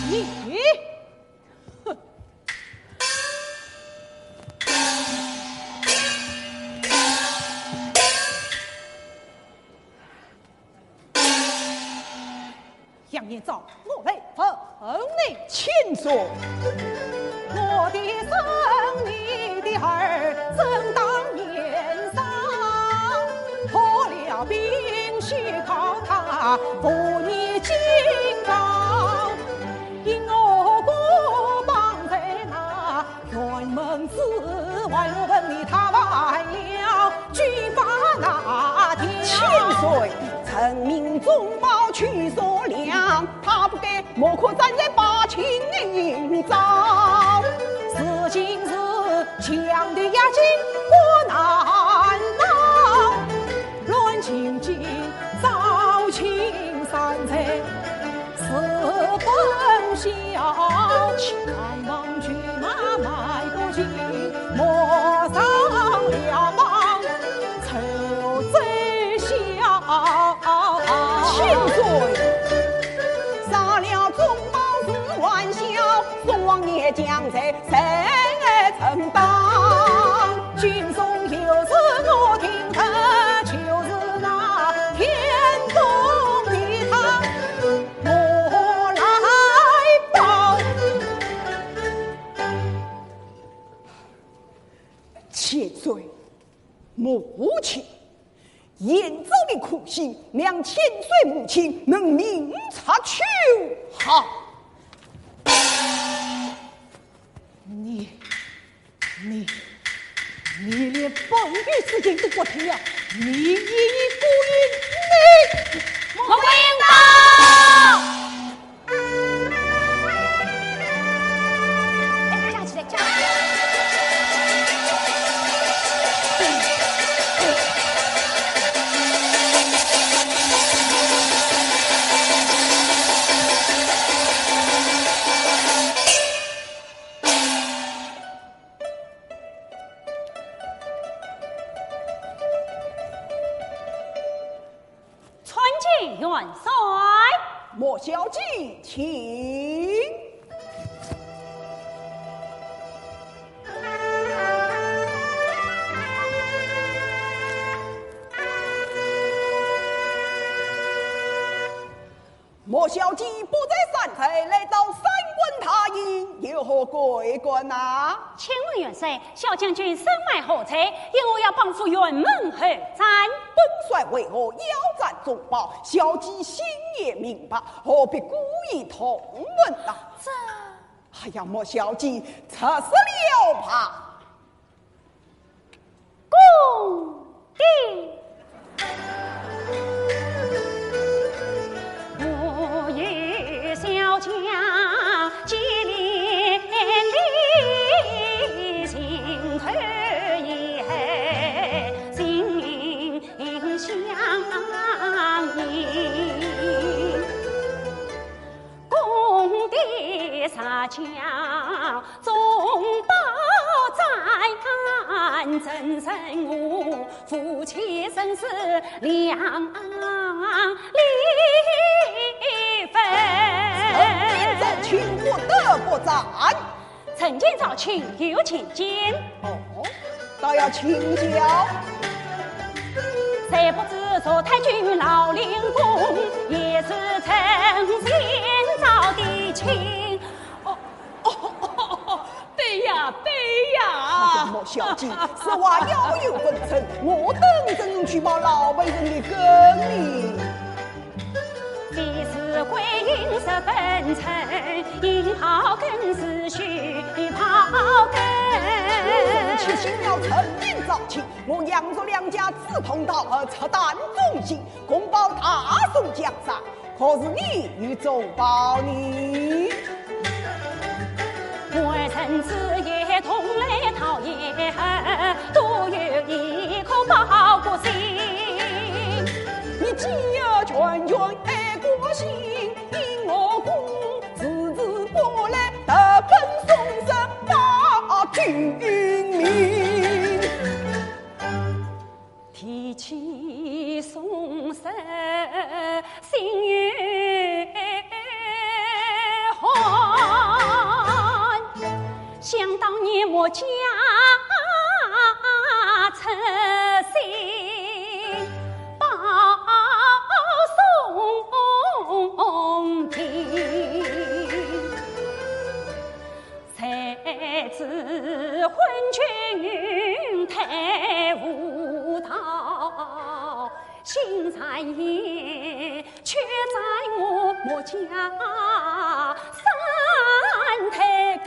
你，哼！ 杨延昭，我来问你。请说。我的生你的儿，正当年少，破了冰雪高塔，父你警告，因我孤傍在那 辕门之外，我问你他完了军法那天。千岁，臣命众宝去索粮，他不给，莫可斩在八千营中。如今是强敌压境，我难保。 乱军进，招亲散在四分晓，强王军马迈不进，莫上了望，愁最小。千岁，杀了众宝是玩笑，宋王也将在 谁来承担？军中有事我听得，就是那天崩地塌我来报。千岁，母亲， 延昭的苦心，望千岁母亲能明察秋毫。你，你，你连本县事情都不听了，你一意孤行，你……我不应当！ 哎，站起来，站起来。参见元帅。莫小姐，请。莫小姐不在山寨，来到三关大营，有何贵干呐？请问元帅， 小将军身患何罪？因何要绑赴辕门而斩？本帅为何要斩众宝？小姐心也明白，何必故意动问呐？这……哎呀，莫小姐，直说了吧。公爹。 我与小将结连理，情投意合，心心相印。公爹杀将 众宝斩，怎忍我夫妻生死两离分？臣今朝请不得不斩。臣今朝请有请见。哦，倒要请教。谁不知曹太君老令公，也是小姐，此话要有分寸，我等怎能去报老辈人的更呢？非是桂英十分称，应报更是虚报更。此人却信了陈琳招亲，我杨卓两家志同道合，赤胆忠心，共保大宋江山。 可是你又怎报呢？我人子夜同来讨夜喝，都有一颗报国心。你既要全全爱国心，因我公自自过来，特奔宋室报君命。 提起宋室心有寒，想当年我家出身报宋帝。 谁知昏君太无道，心谗言，却斩我莫家三代根。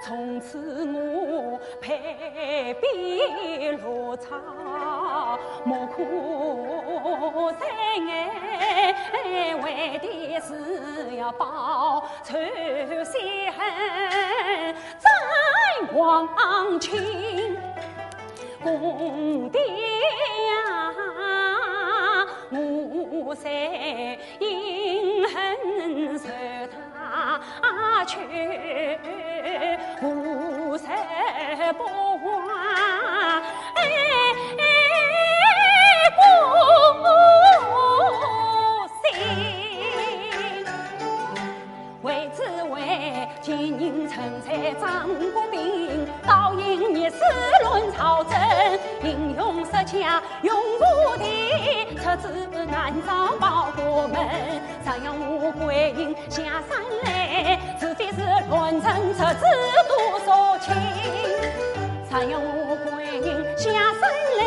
从此我 被逼落草，莫苦再挨，为的是要报仇雪恨，斩皇亲。公爹呀，我虽因恨受 他去，无色不欢，哎，哎，不喜。为之为奸人臣才张国宾，倒因逆事乱朝政，英雄失家 用武的，出自南朝报国门。常阳吴桂英下山来，除非是乱臣贼子多少卿。常阳吴桂英下山来，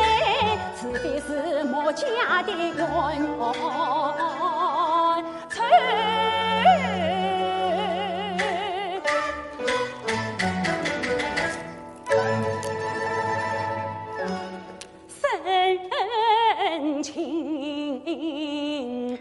除非是莫家的冤仇。 深情。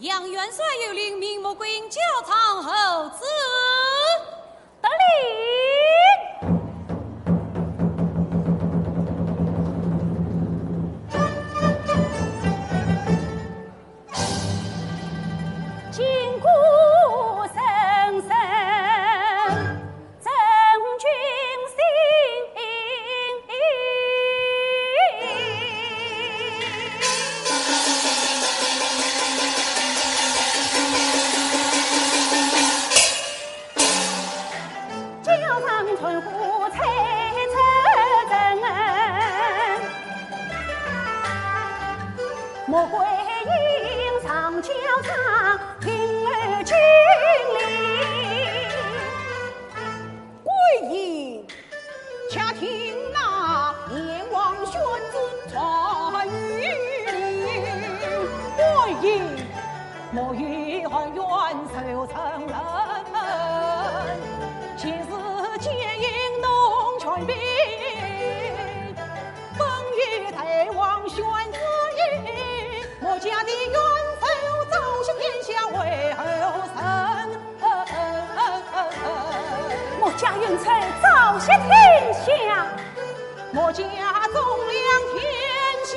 杨元帅有令，命穆桂英校唱候旨。得令。金鼓声声，震君心。 桂英，且听那燕王宣旨传谕你。桂英，莫与汉元仇成恨，今日皆因侬权柄，本与大王宣旨意，莫家的元首昭雪天下为后臣。 莫家元帅昭雪天下。莫家忠良天下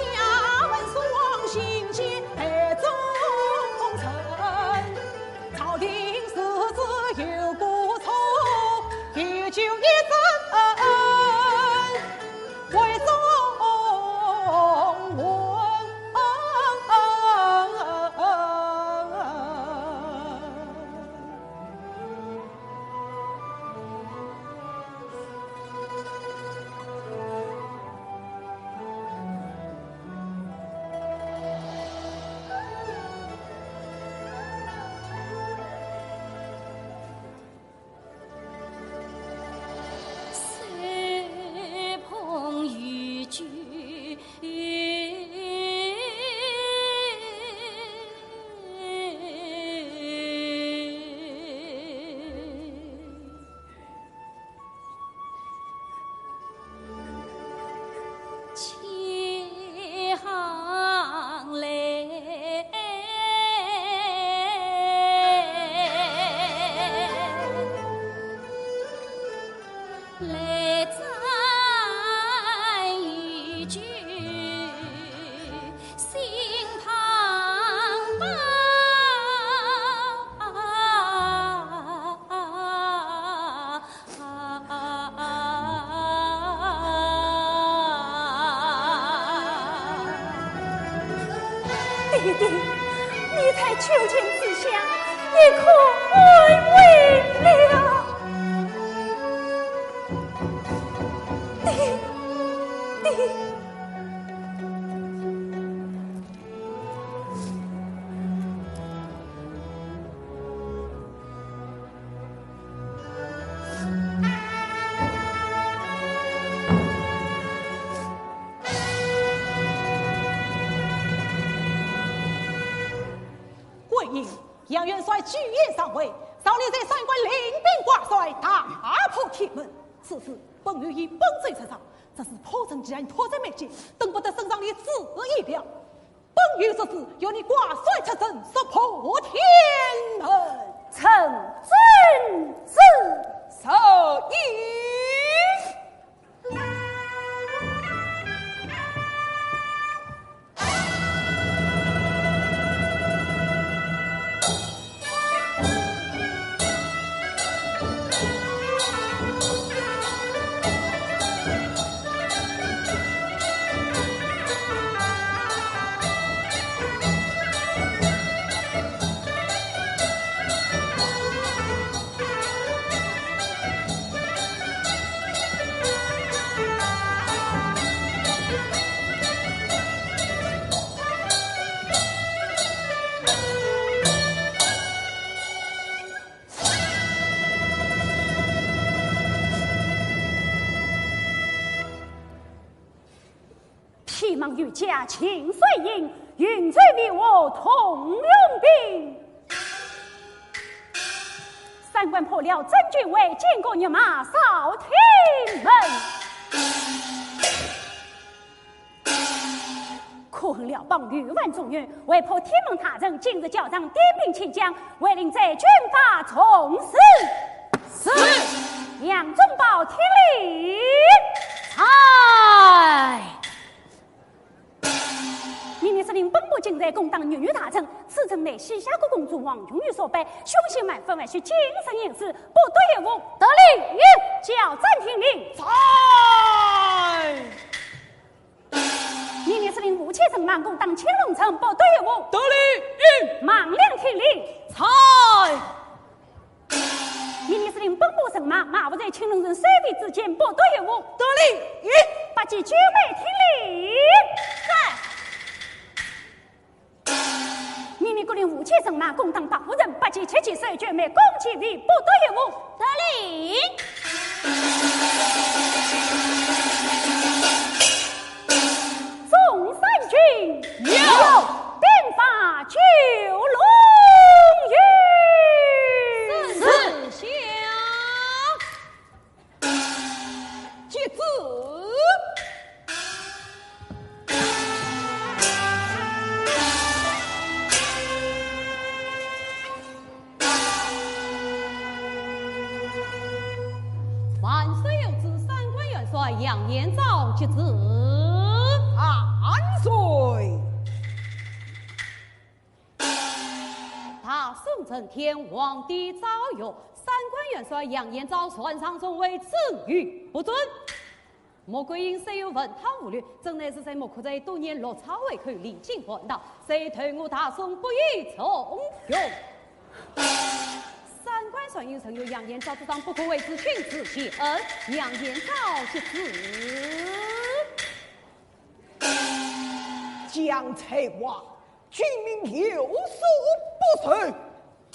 门，双心结忠臣。朝廷世子有过错，有酒一斟为忠臣。 手捧御酒，千行泪。 来斟一盅心旁吧。 爹爹，你在九泉之下，你可安慰了？爹，爹。 桂英，杨元帅举荐上位，召你在三关领兵挂帅，大破天门。此事本御意本奏之上，只是破阵既然迫在眉睫，等不得圣上你旨意了。 本御这次要你挂帅出征，速破天门。臣遵旨。受命。 天门御驾秦水英，云中飞舞童龙兵。三关破了真君威，金戈玉马扫天门。顾恨辽邦六万中原，还怕天门大人今日校场点兵请将，还令在军法从事。是。杨忠保听令。在。命你司令本部进寨攻打越女大城，此城乃西夏国公主王永玉所败，凶险万分，万需谨慎严视，不得有误。得令。校长听令。在。 命你司令五千人马攻打青龙城，不得有误。得令。孟良听令。在。命你司令本部人马，马伏在青龙城守卫之间，不得有误。得令。八旗九妹听令。在。 命你各领五千人马攻打白虎城，八旗七旗守九妹攻其围，不得有误。得令。众三军。有。兵发九龙云。是。是。 接旨。万岁有旨，三关元帅杨延昭接旨。万岁。 大宋承天，皇帝诏曰：三关元帅杨延昭，船上中尉，至于不准。穆桂英虽有文韬武略，怎奈是在木刻在多年落草为寇，历经叛逃，虽投我大宋不与重用。三关帅印，呈与杨延昭之上，不可为之徇私泄恩。杨延昭接旨。 姜太华，君命有所不受。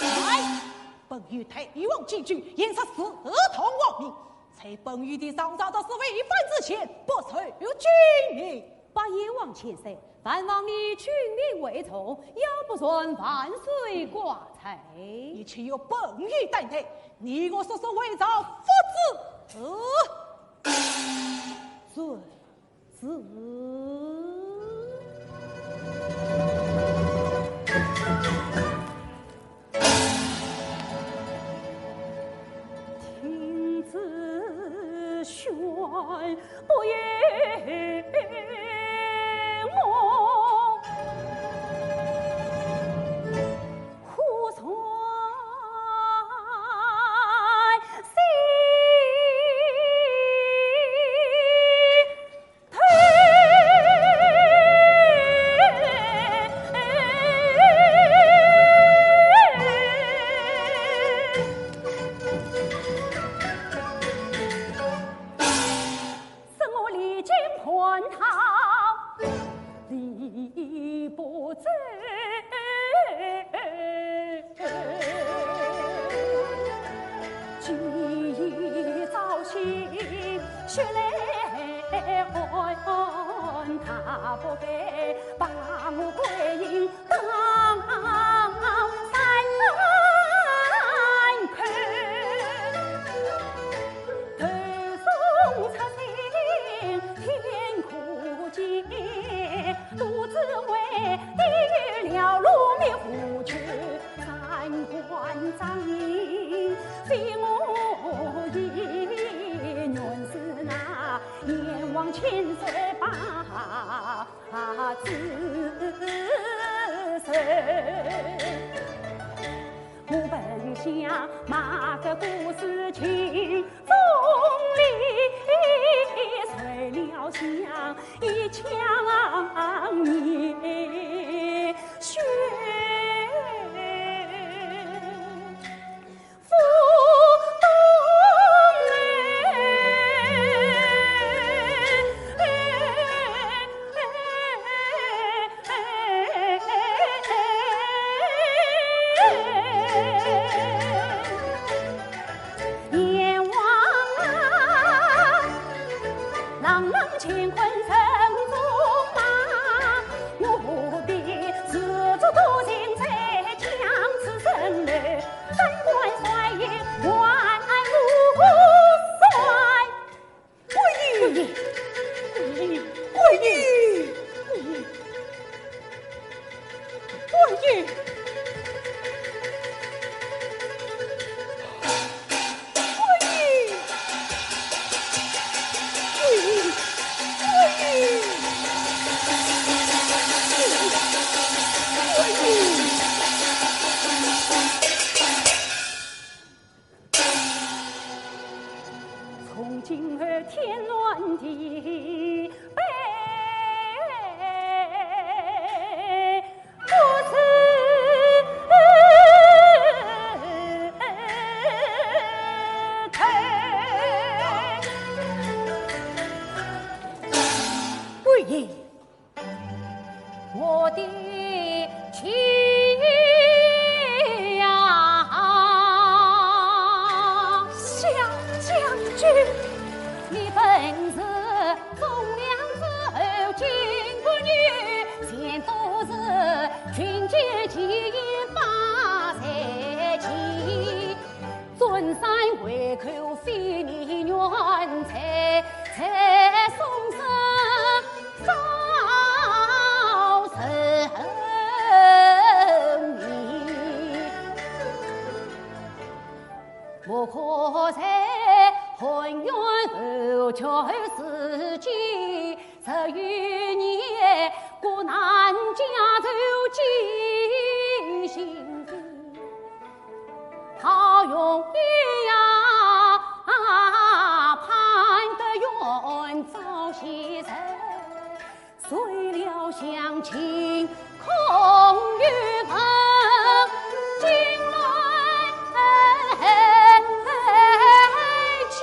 哎，本御代王进军，应是自断王命，在本御的上朝的是违反之前，不受君命。八贤王千岁，万望你君命为重，要不然万岁挂彩。你岂有本御担待？你我说说为朝父子。呃，准。 是。听子宣布于我，虎传 使我历经叛逃，理不争。今朝心血来安，他不该把我归隐 当山门口，头送出山，天可见，路之外，地狱了路迷糊去，三关张营，非我意，原是那燕王千岁把 子受。我本想马革裹尸进宫里，谁料想一腔热血 不懂哎。阎王啊，冷冷乾坤人中马。官人，官人，官人，官人，官人。 从今后天南地北，不知头。官人， 我的妻呀，小将军，你本是忠良之后，巾帼女，前途是君绝，其言百善其。 尊山为口，非你愿，才才送身少人命。不可在汉阳后求自己，十余年国难家仇记心头。 好容易呀，盼得远早些成，谁料相见空余恨，今来起。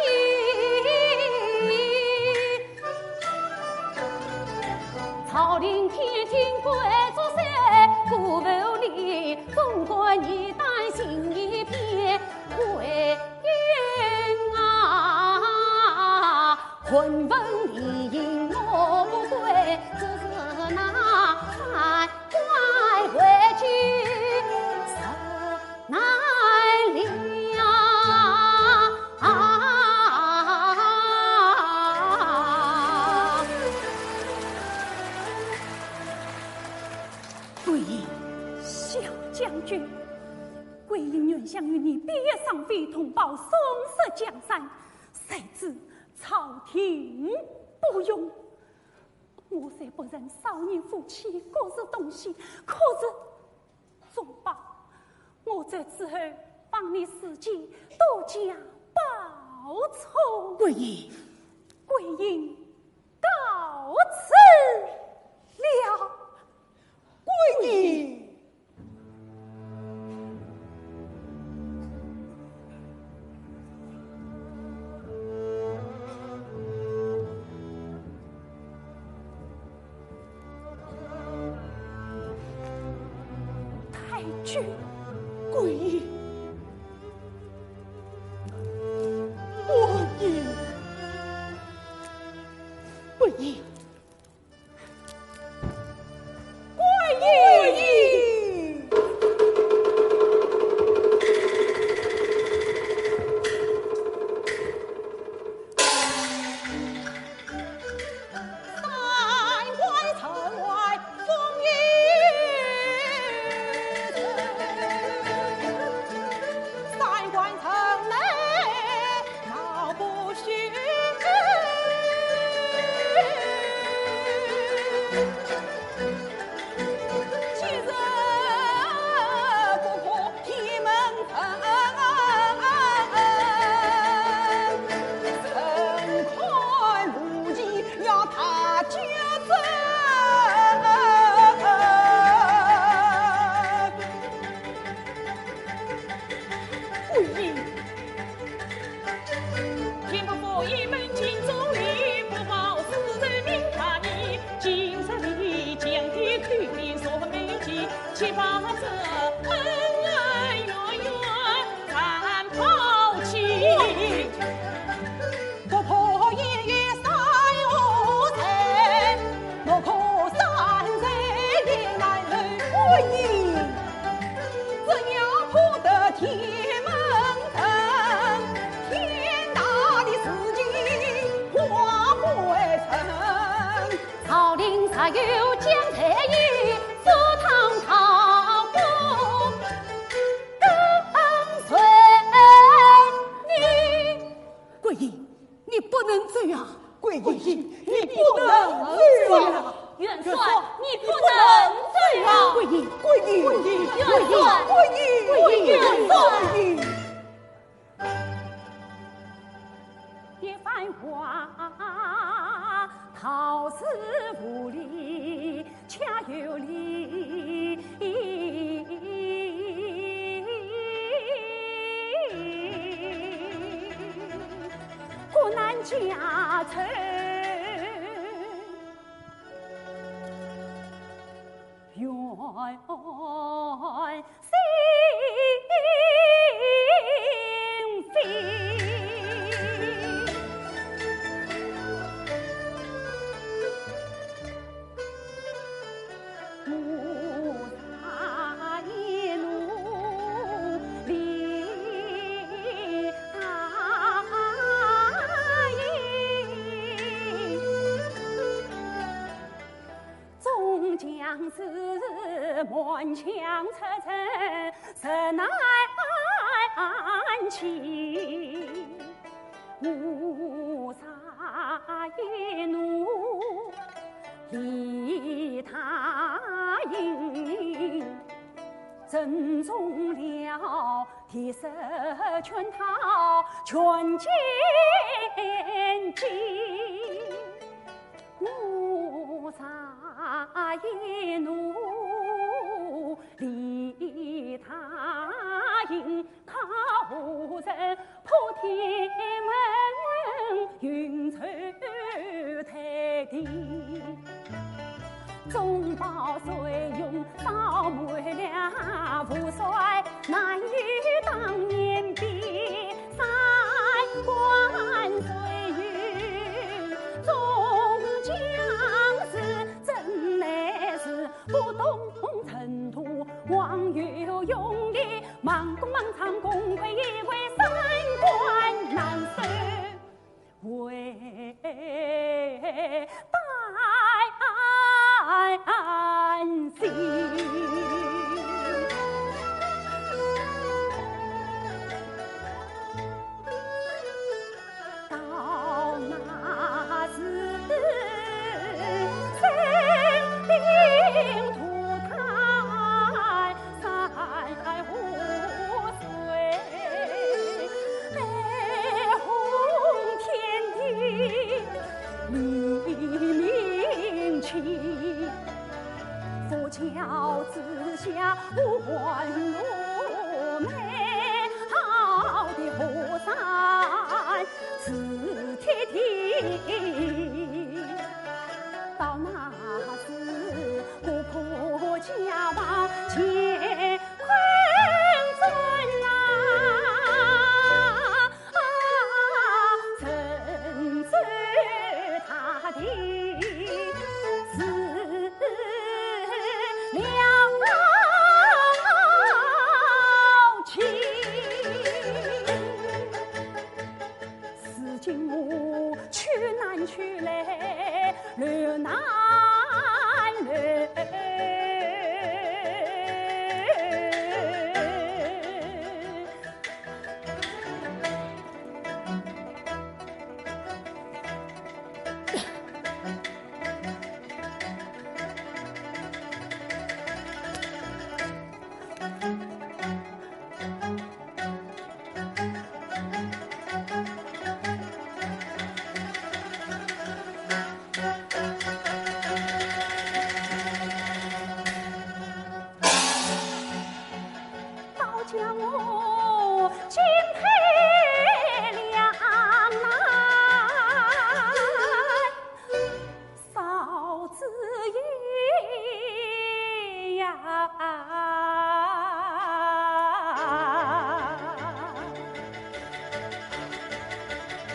曹令天庭贵族山，孤负里，总管一担心一片。桂英啊，混文理应我不会，只是那三 官为君受难了。桂英，小将军，桂英原想与你别上飞，同胞送死江山，谁知朝廷不容。 我虽不忍少年夫妻各自东西，可是总保我这之后望你自己多加保重。桂英，桂英告辞了。桂英。 太君，桂英，桂英，桂英。 桂英，三关城外风雨声，三关城内 闹不休。今日不过天门城，城关无期要踏九州。 桂英，天不负一门金钟女，不报私仇命大义。今日里将军口面说媒介，且把这恩恩怨怨暂抛弃。 不怕烟雨山河沉，不可山水也难留。桂英，只要破得天门城，天大的事情化灰尘。曹令若有将在意，赴汤蹈跪下，跪下，跪下，跪下，跪下。一番话，道是无理，恰有理。国难家仇。 缘心飞。菩萨一路礼答应。 众将士满腔出征，城难安。菩萨一路礼答应，正中了第十圈套全金计。 菩萨一路礼答应，靠人破天门，运筹退敌。中饱水涌，倒没了，吴帅难以当年比。 三关水域，众将士真乃是不懂程度，望有勇力，猛攻猛闯，功亏一篑，三关难收。为担心。 到那时，生灵涂炭，山河水，雷轰天地，黎明起。 佛桥之下，乌云密，浩浩的河山直挺挺。到那时，国破家亡，乾坤转啊， 神州大地是了情。如今我去难去来， 留难留。倒叫我进退两难。 嫂子呀，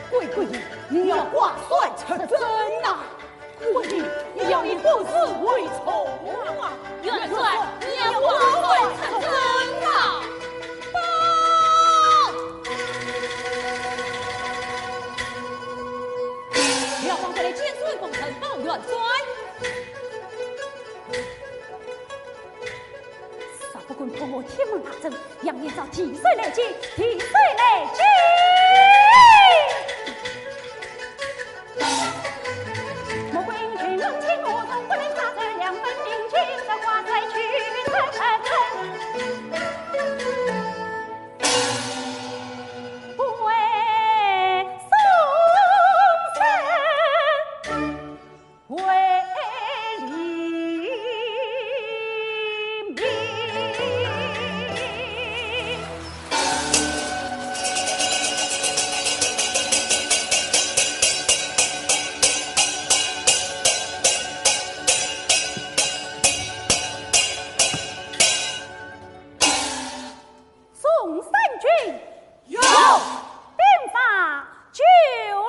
贵贵爷，你要挂帅出征呐！贵爷，你要以本事为重啊！元帅，你要挂帅出征呐！报！ 辽邦带来千岁封臣报元帅。若不敢破我天门大阵，扬言召提帅来见，提帅来见。众三军，有。兵发九龙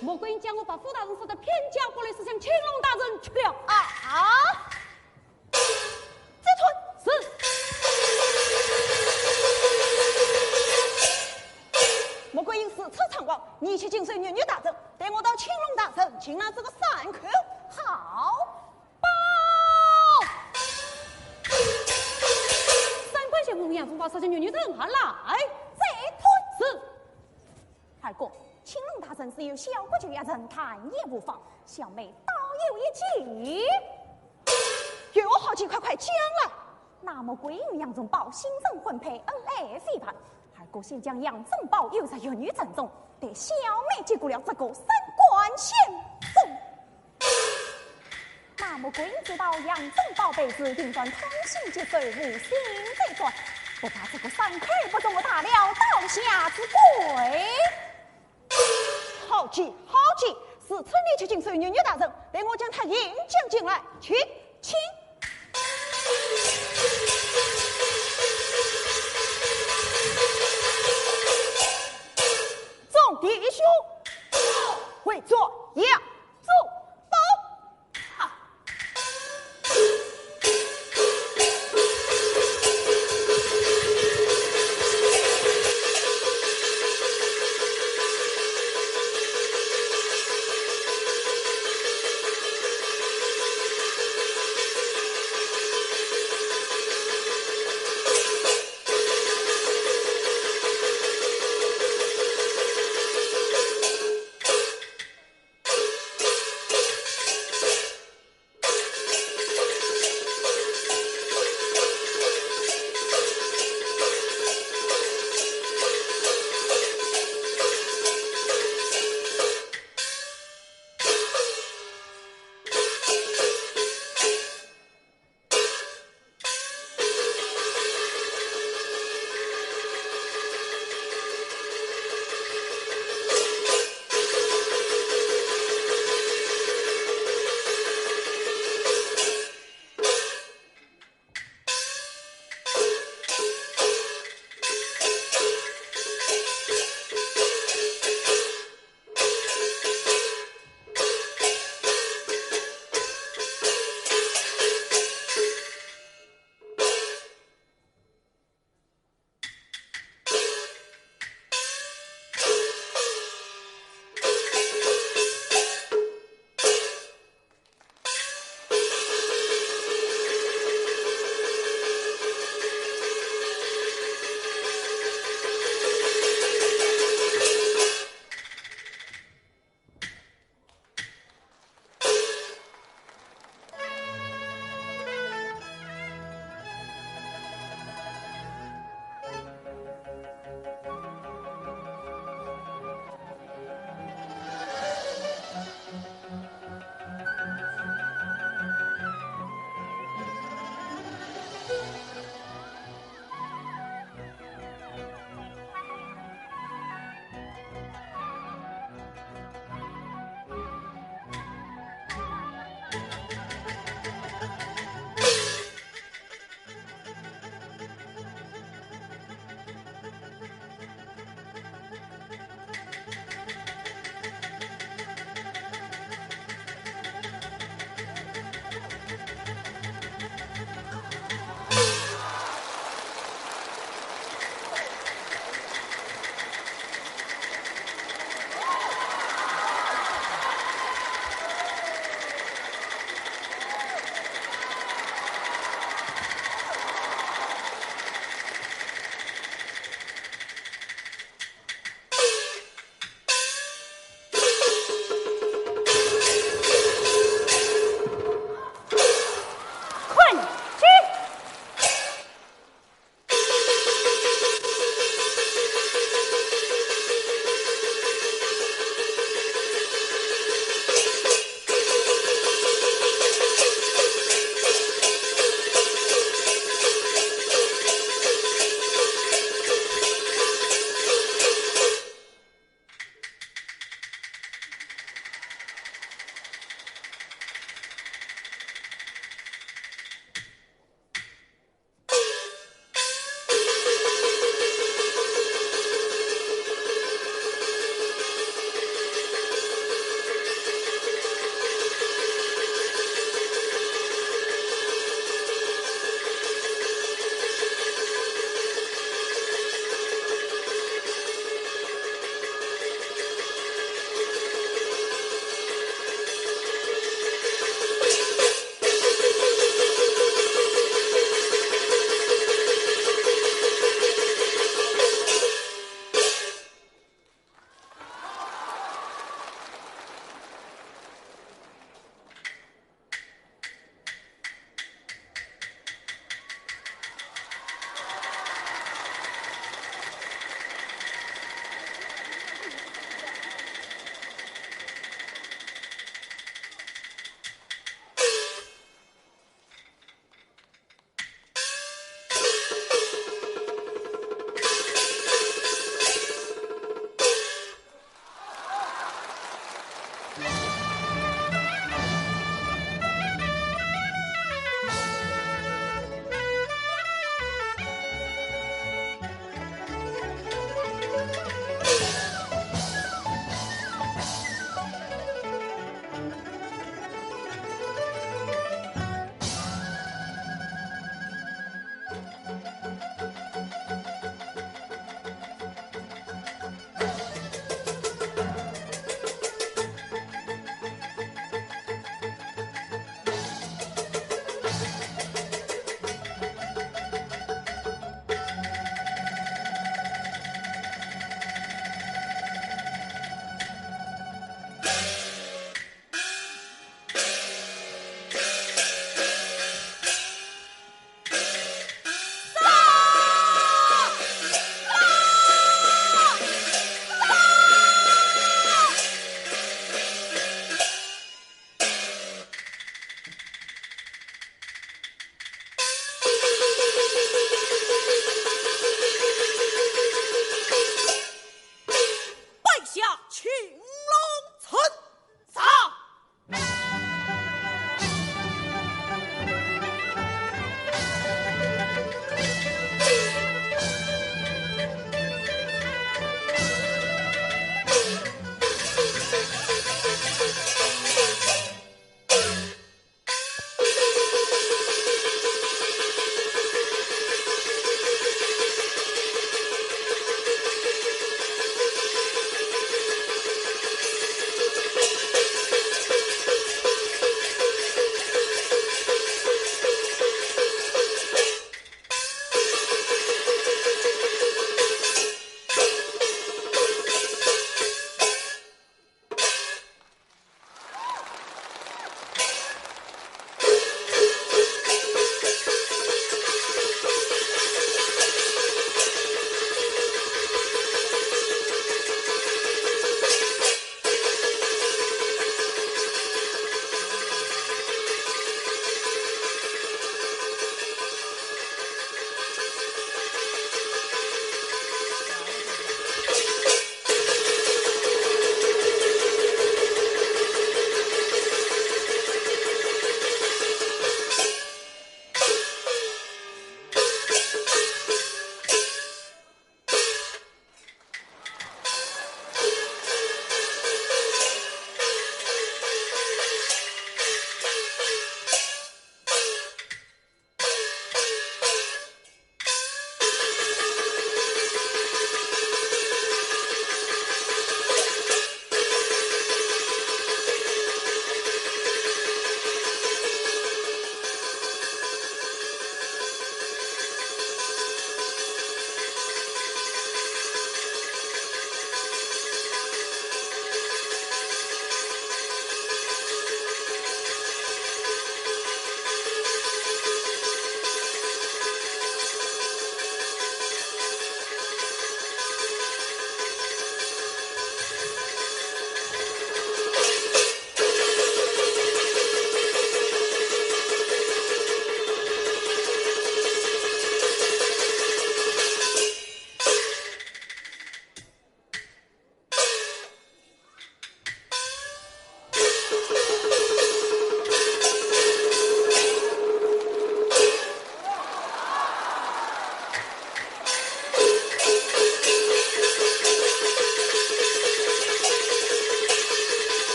穆桂英将我伯父大人说的骗家过来，是向青龙大人去了。啊！啊！ 这村是。穆桂英是出场王，你去紧随玉女大人，带我到青龙大人，擒拿这个山寇。好。报。三官相公，杨宗保，杀将玉女大人还来。这村是。二哥，青龙大人是有小国舅爷，人谈也无妨，小妹倒有一计。 有何计，快快讲来。那穆桂英与杨宗保心生婚配，恩爱非凡。二哥先将杨宗保诱入玉女阵中，待小妹接过了这个三官相公。那穆桂英知道杨宗保被刺，定然痛心疾首，无心再战，不怕这个山寇不中我大辽刀下之鬼。 好计，好计！是，你去紧随玉女大人，待我将他引将进来。去，请。众弟兄，为坐。呀。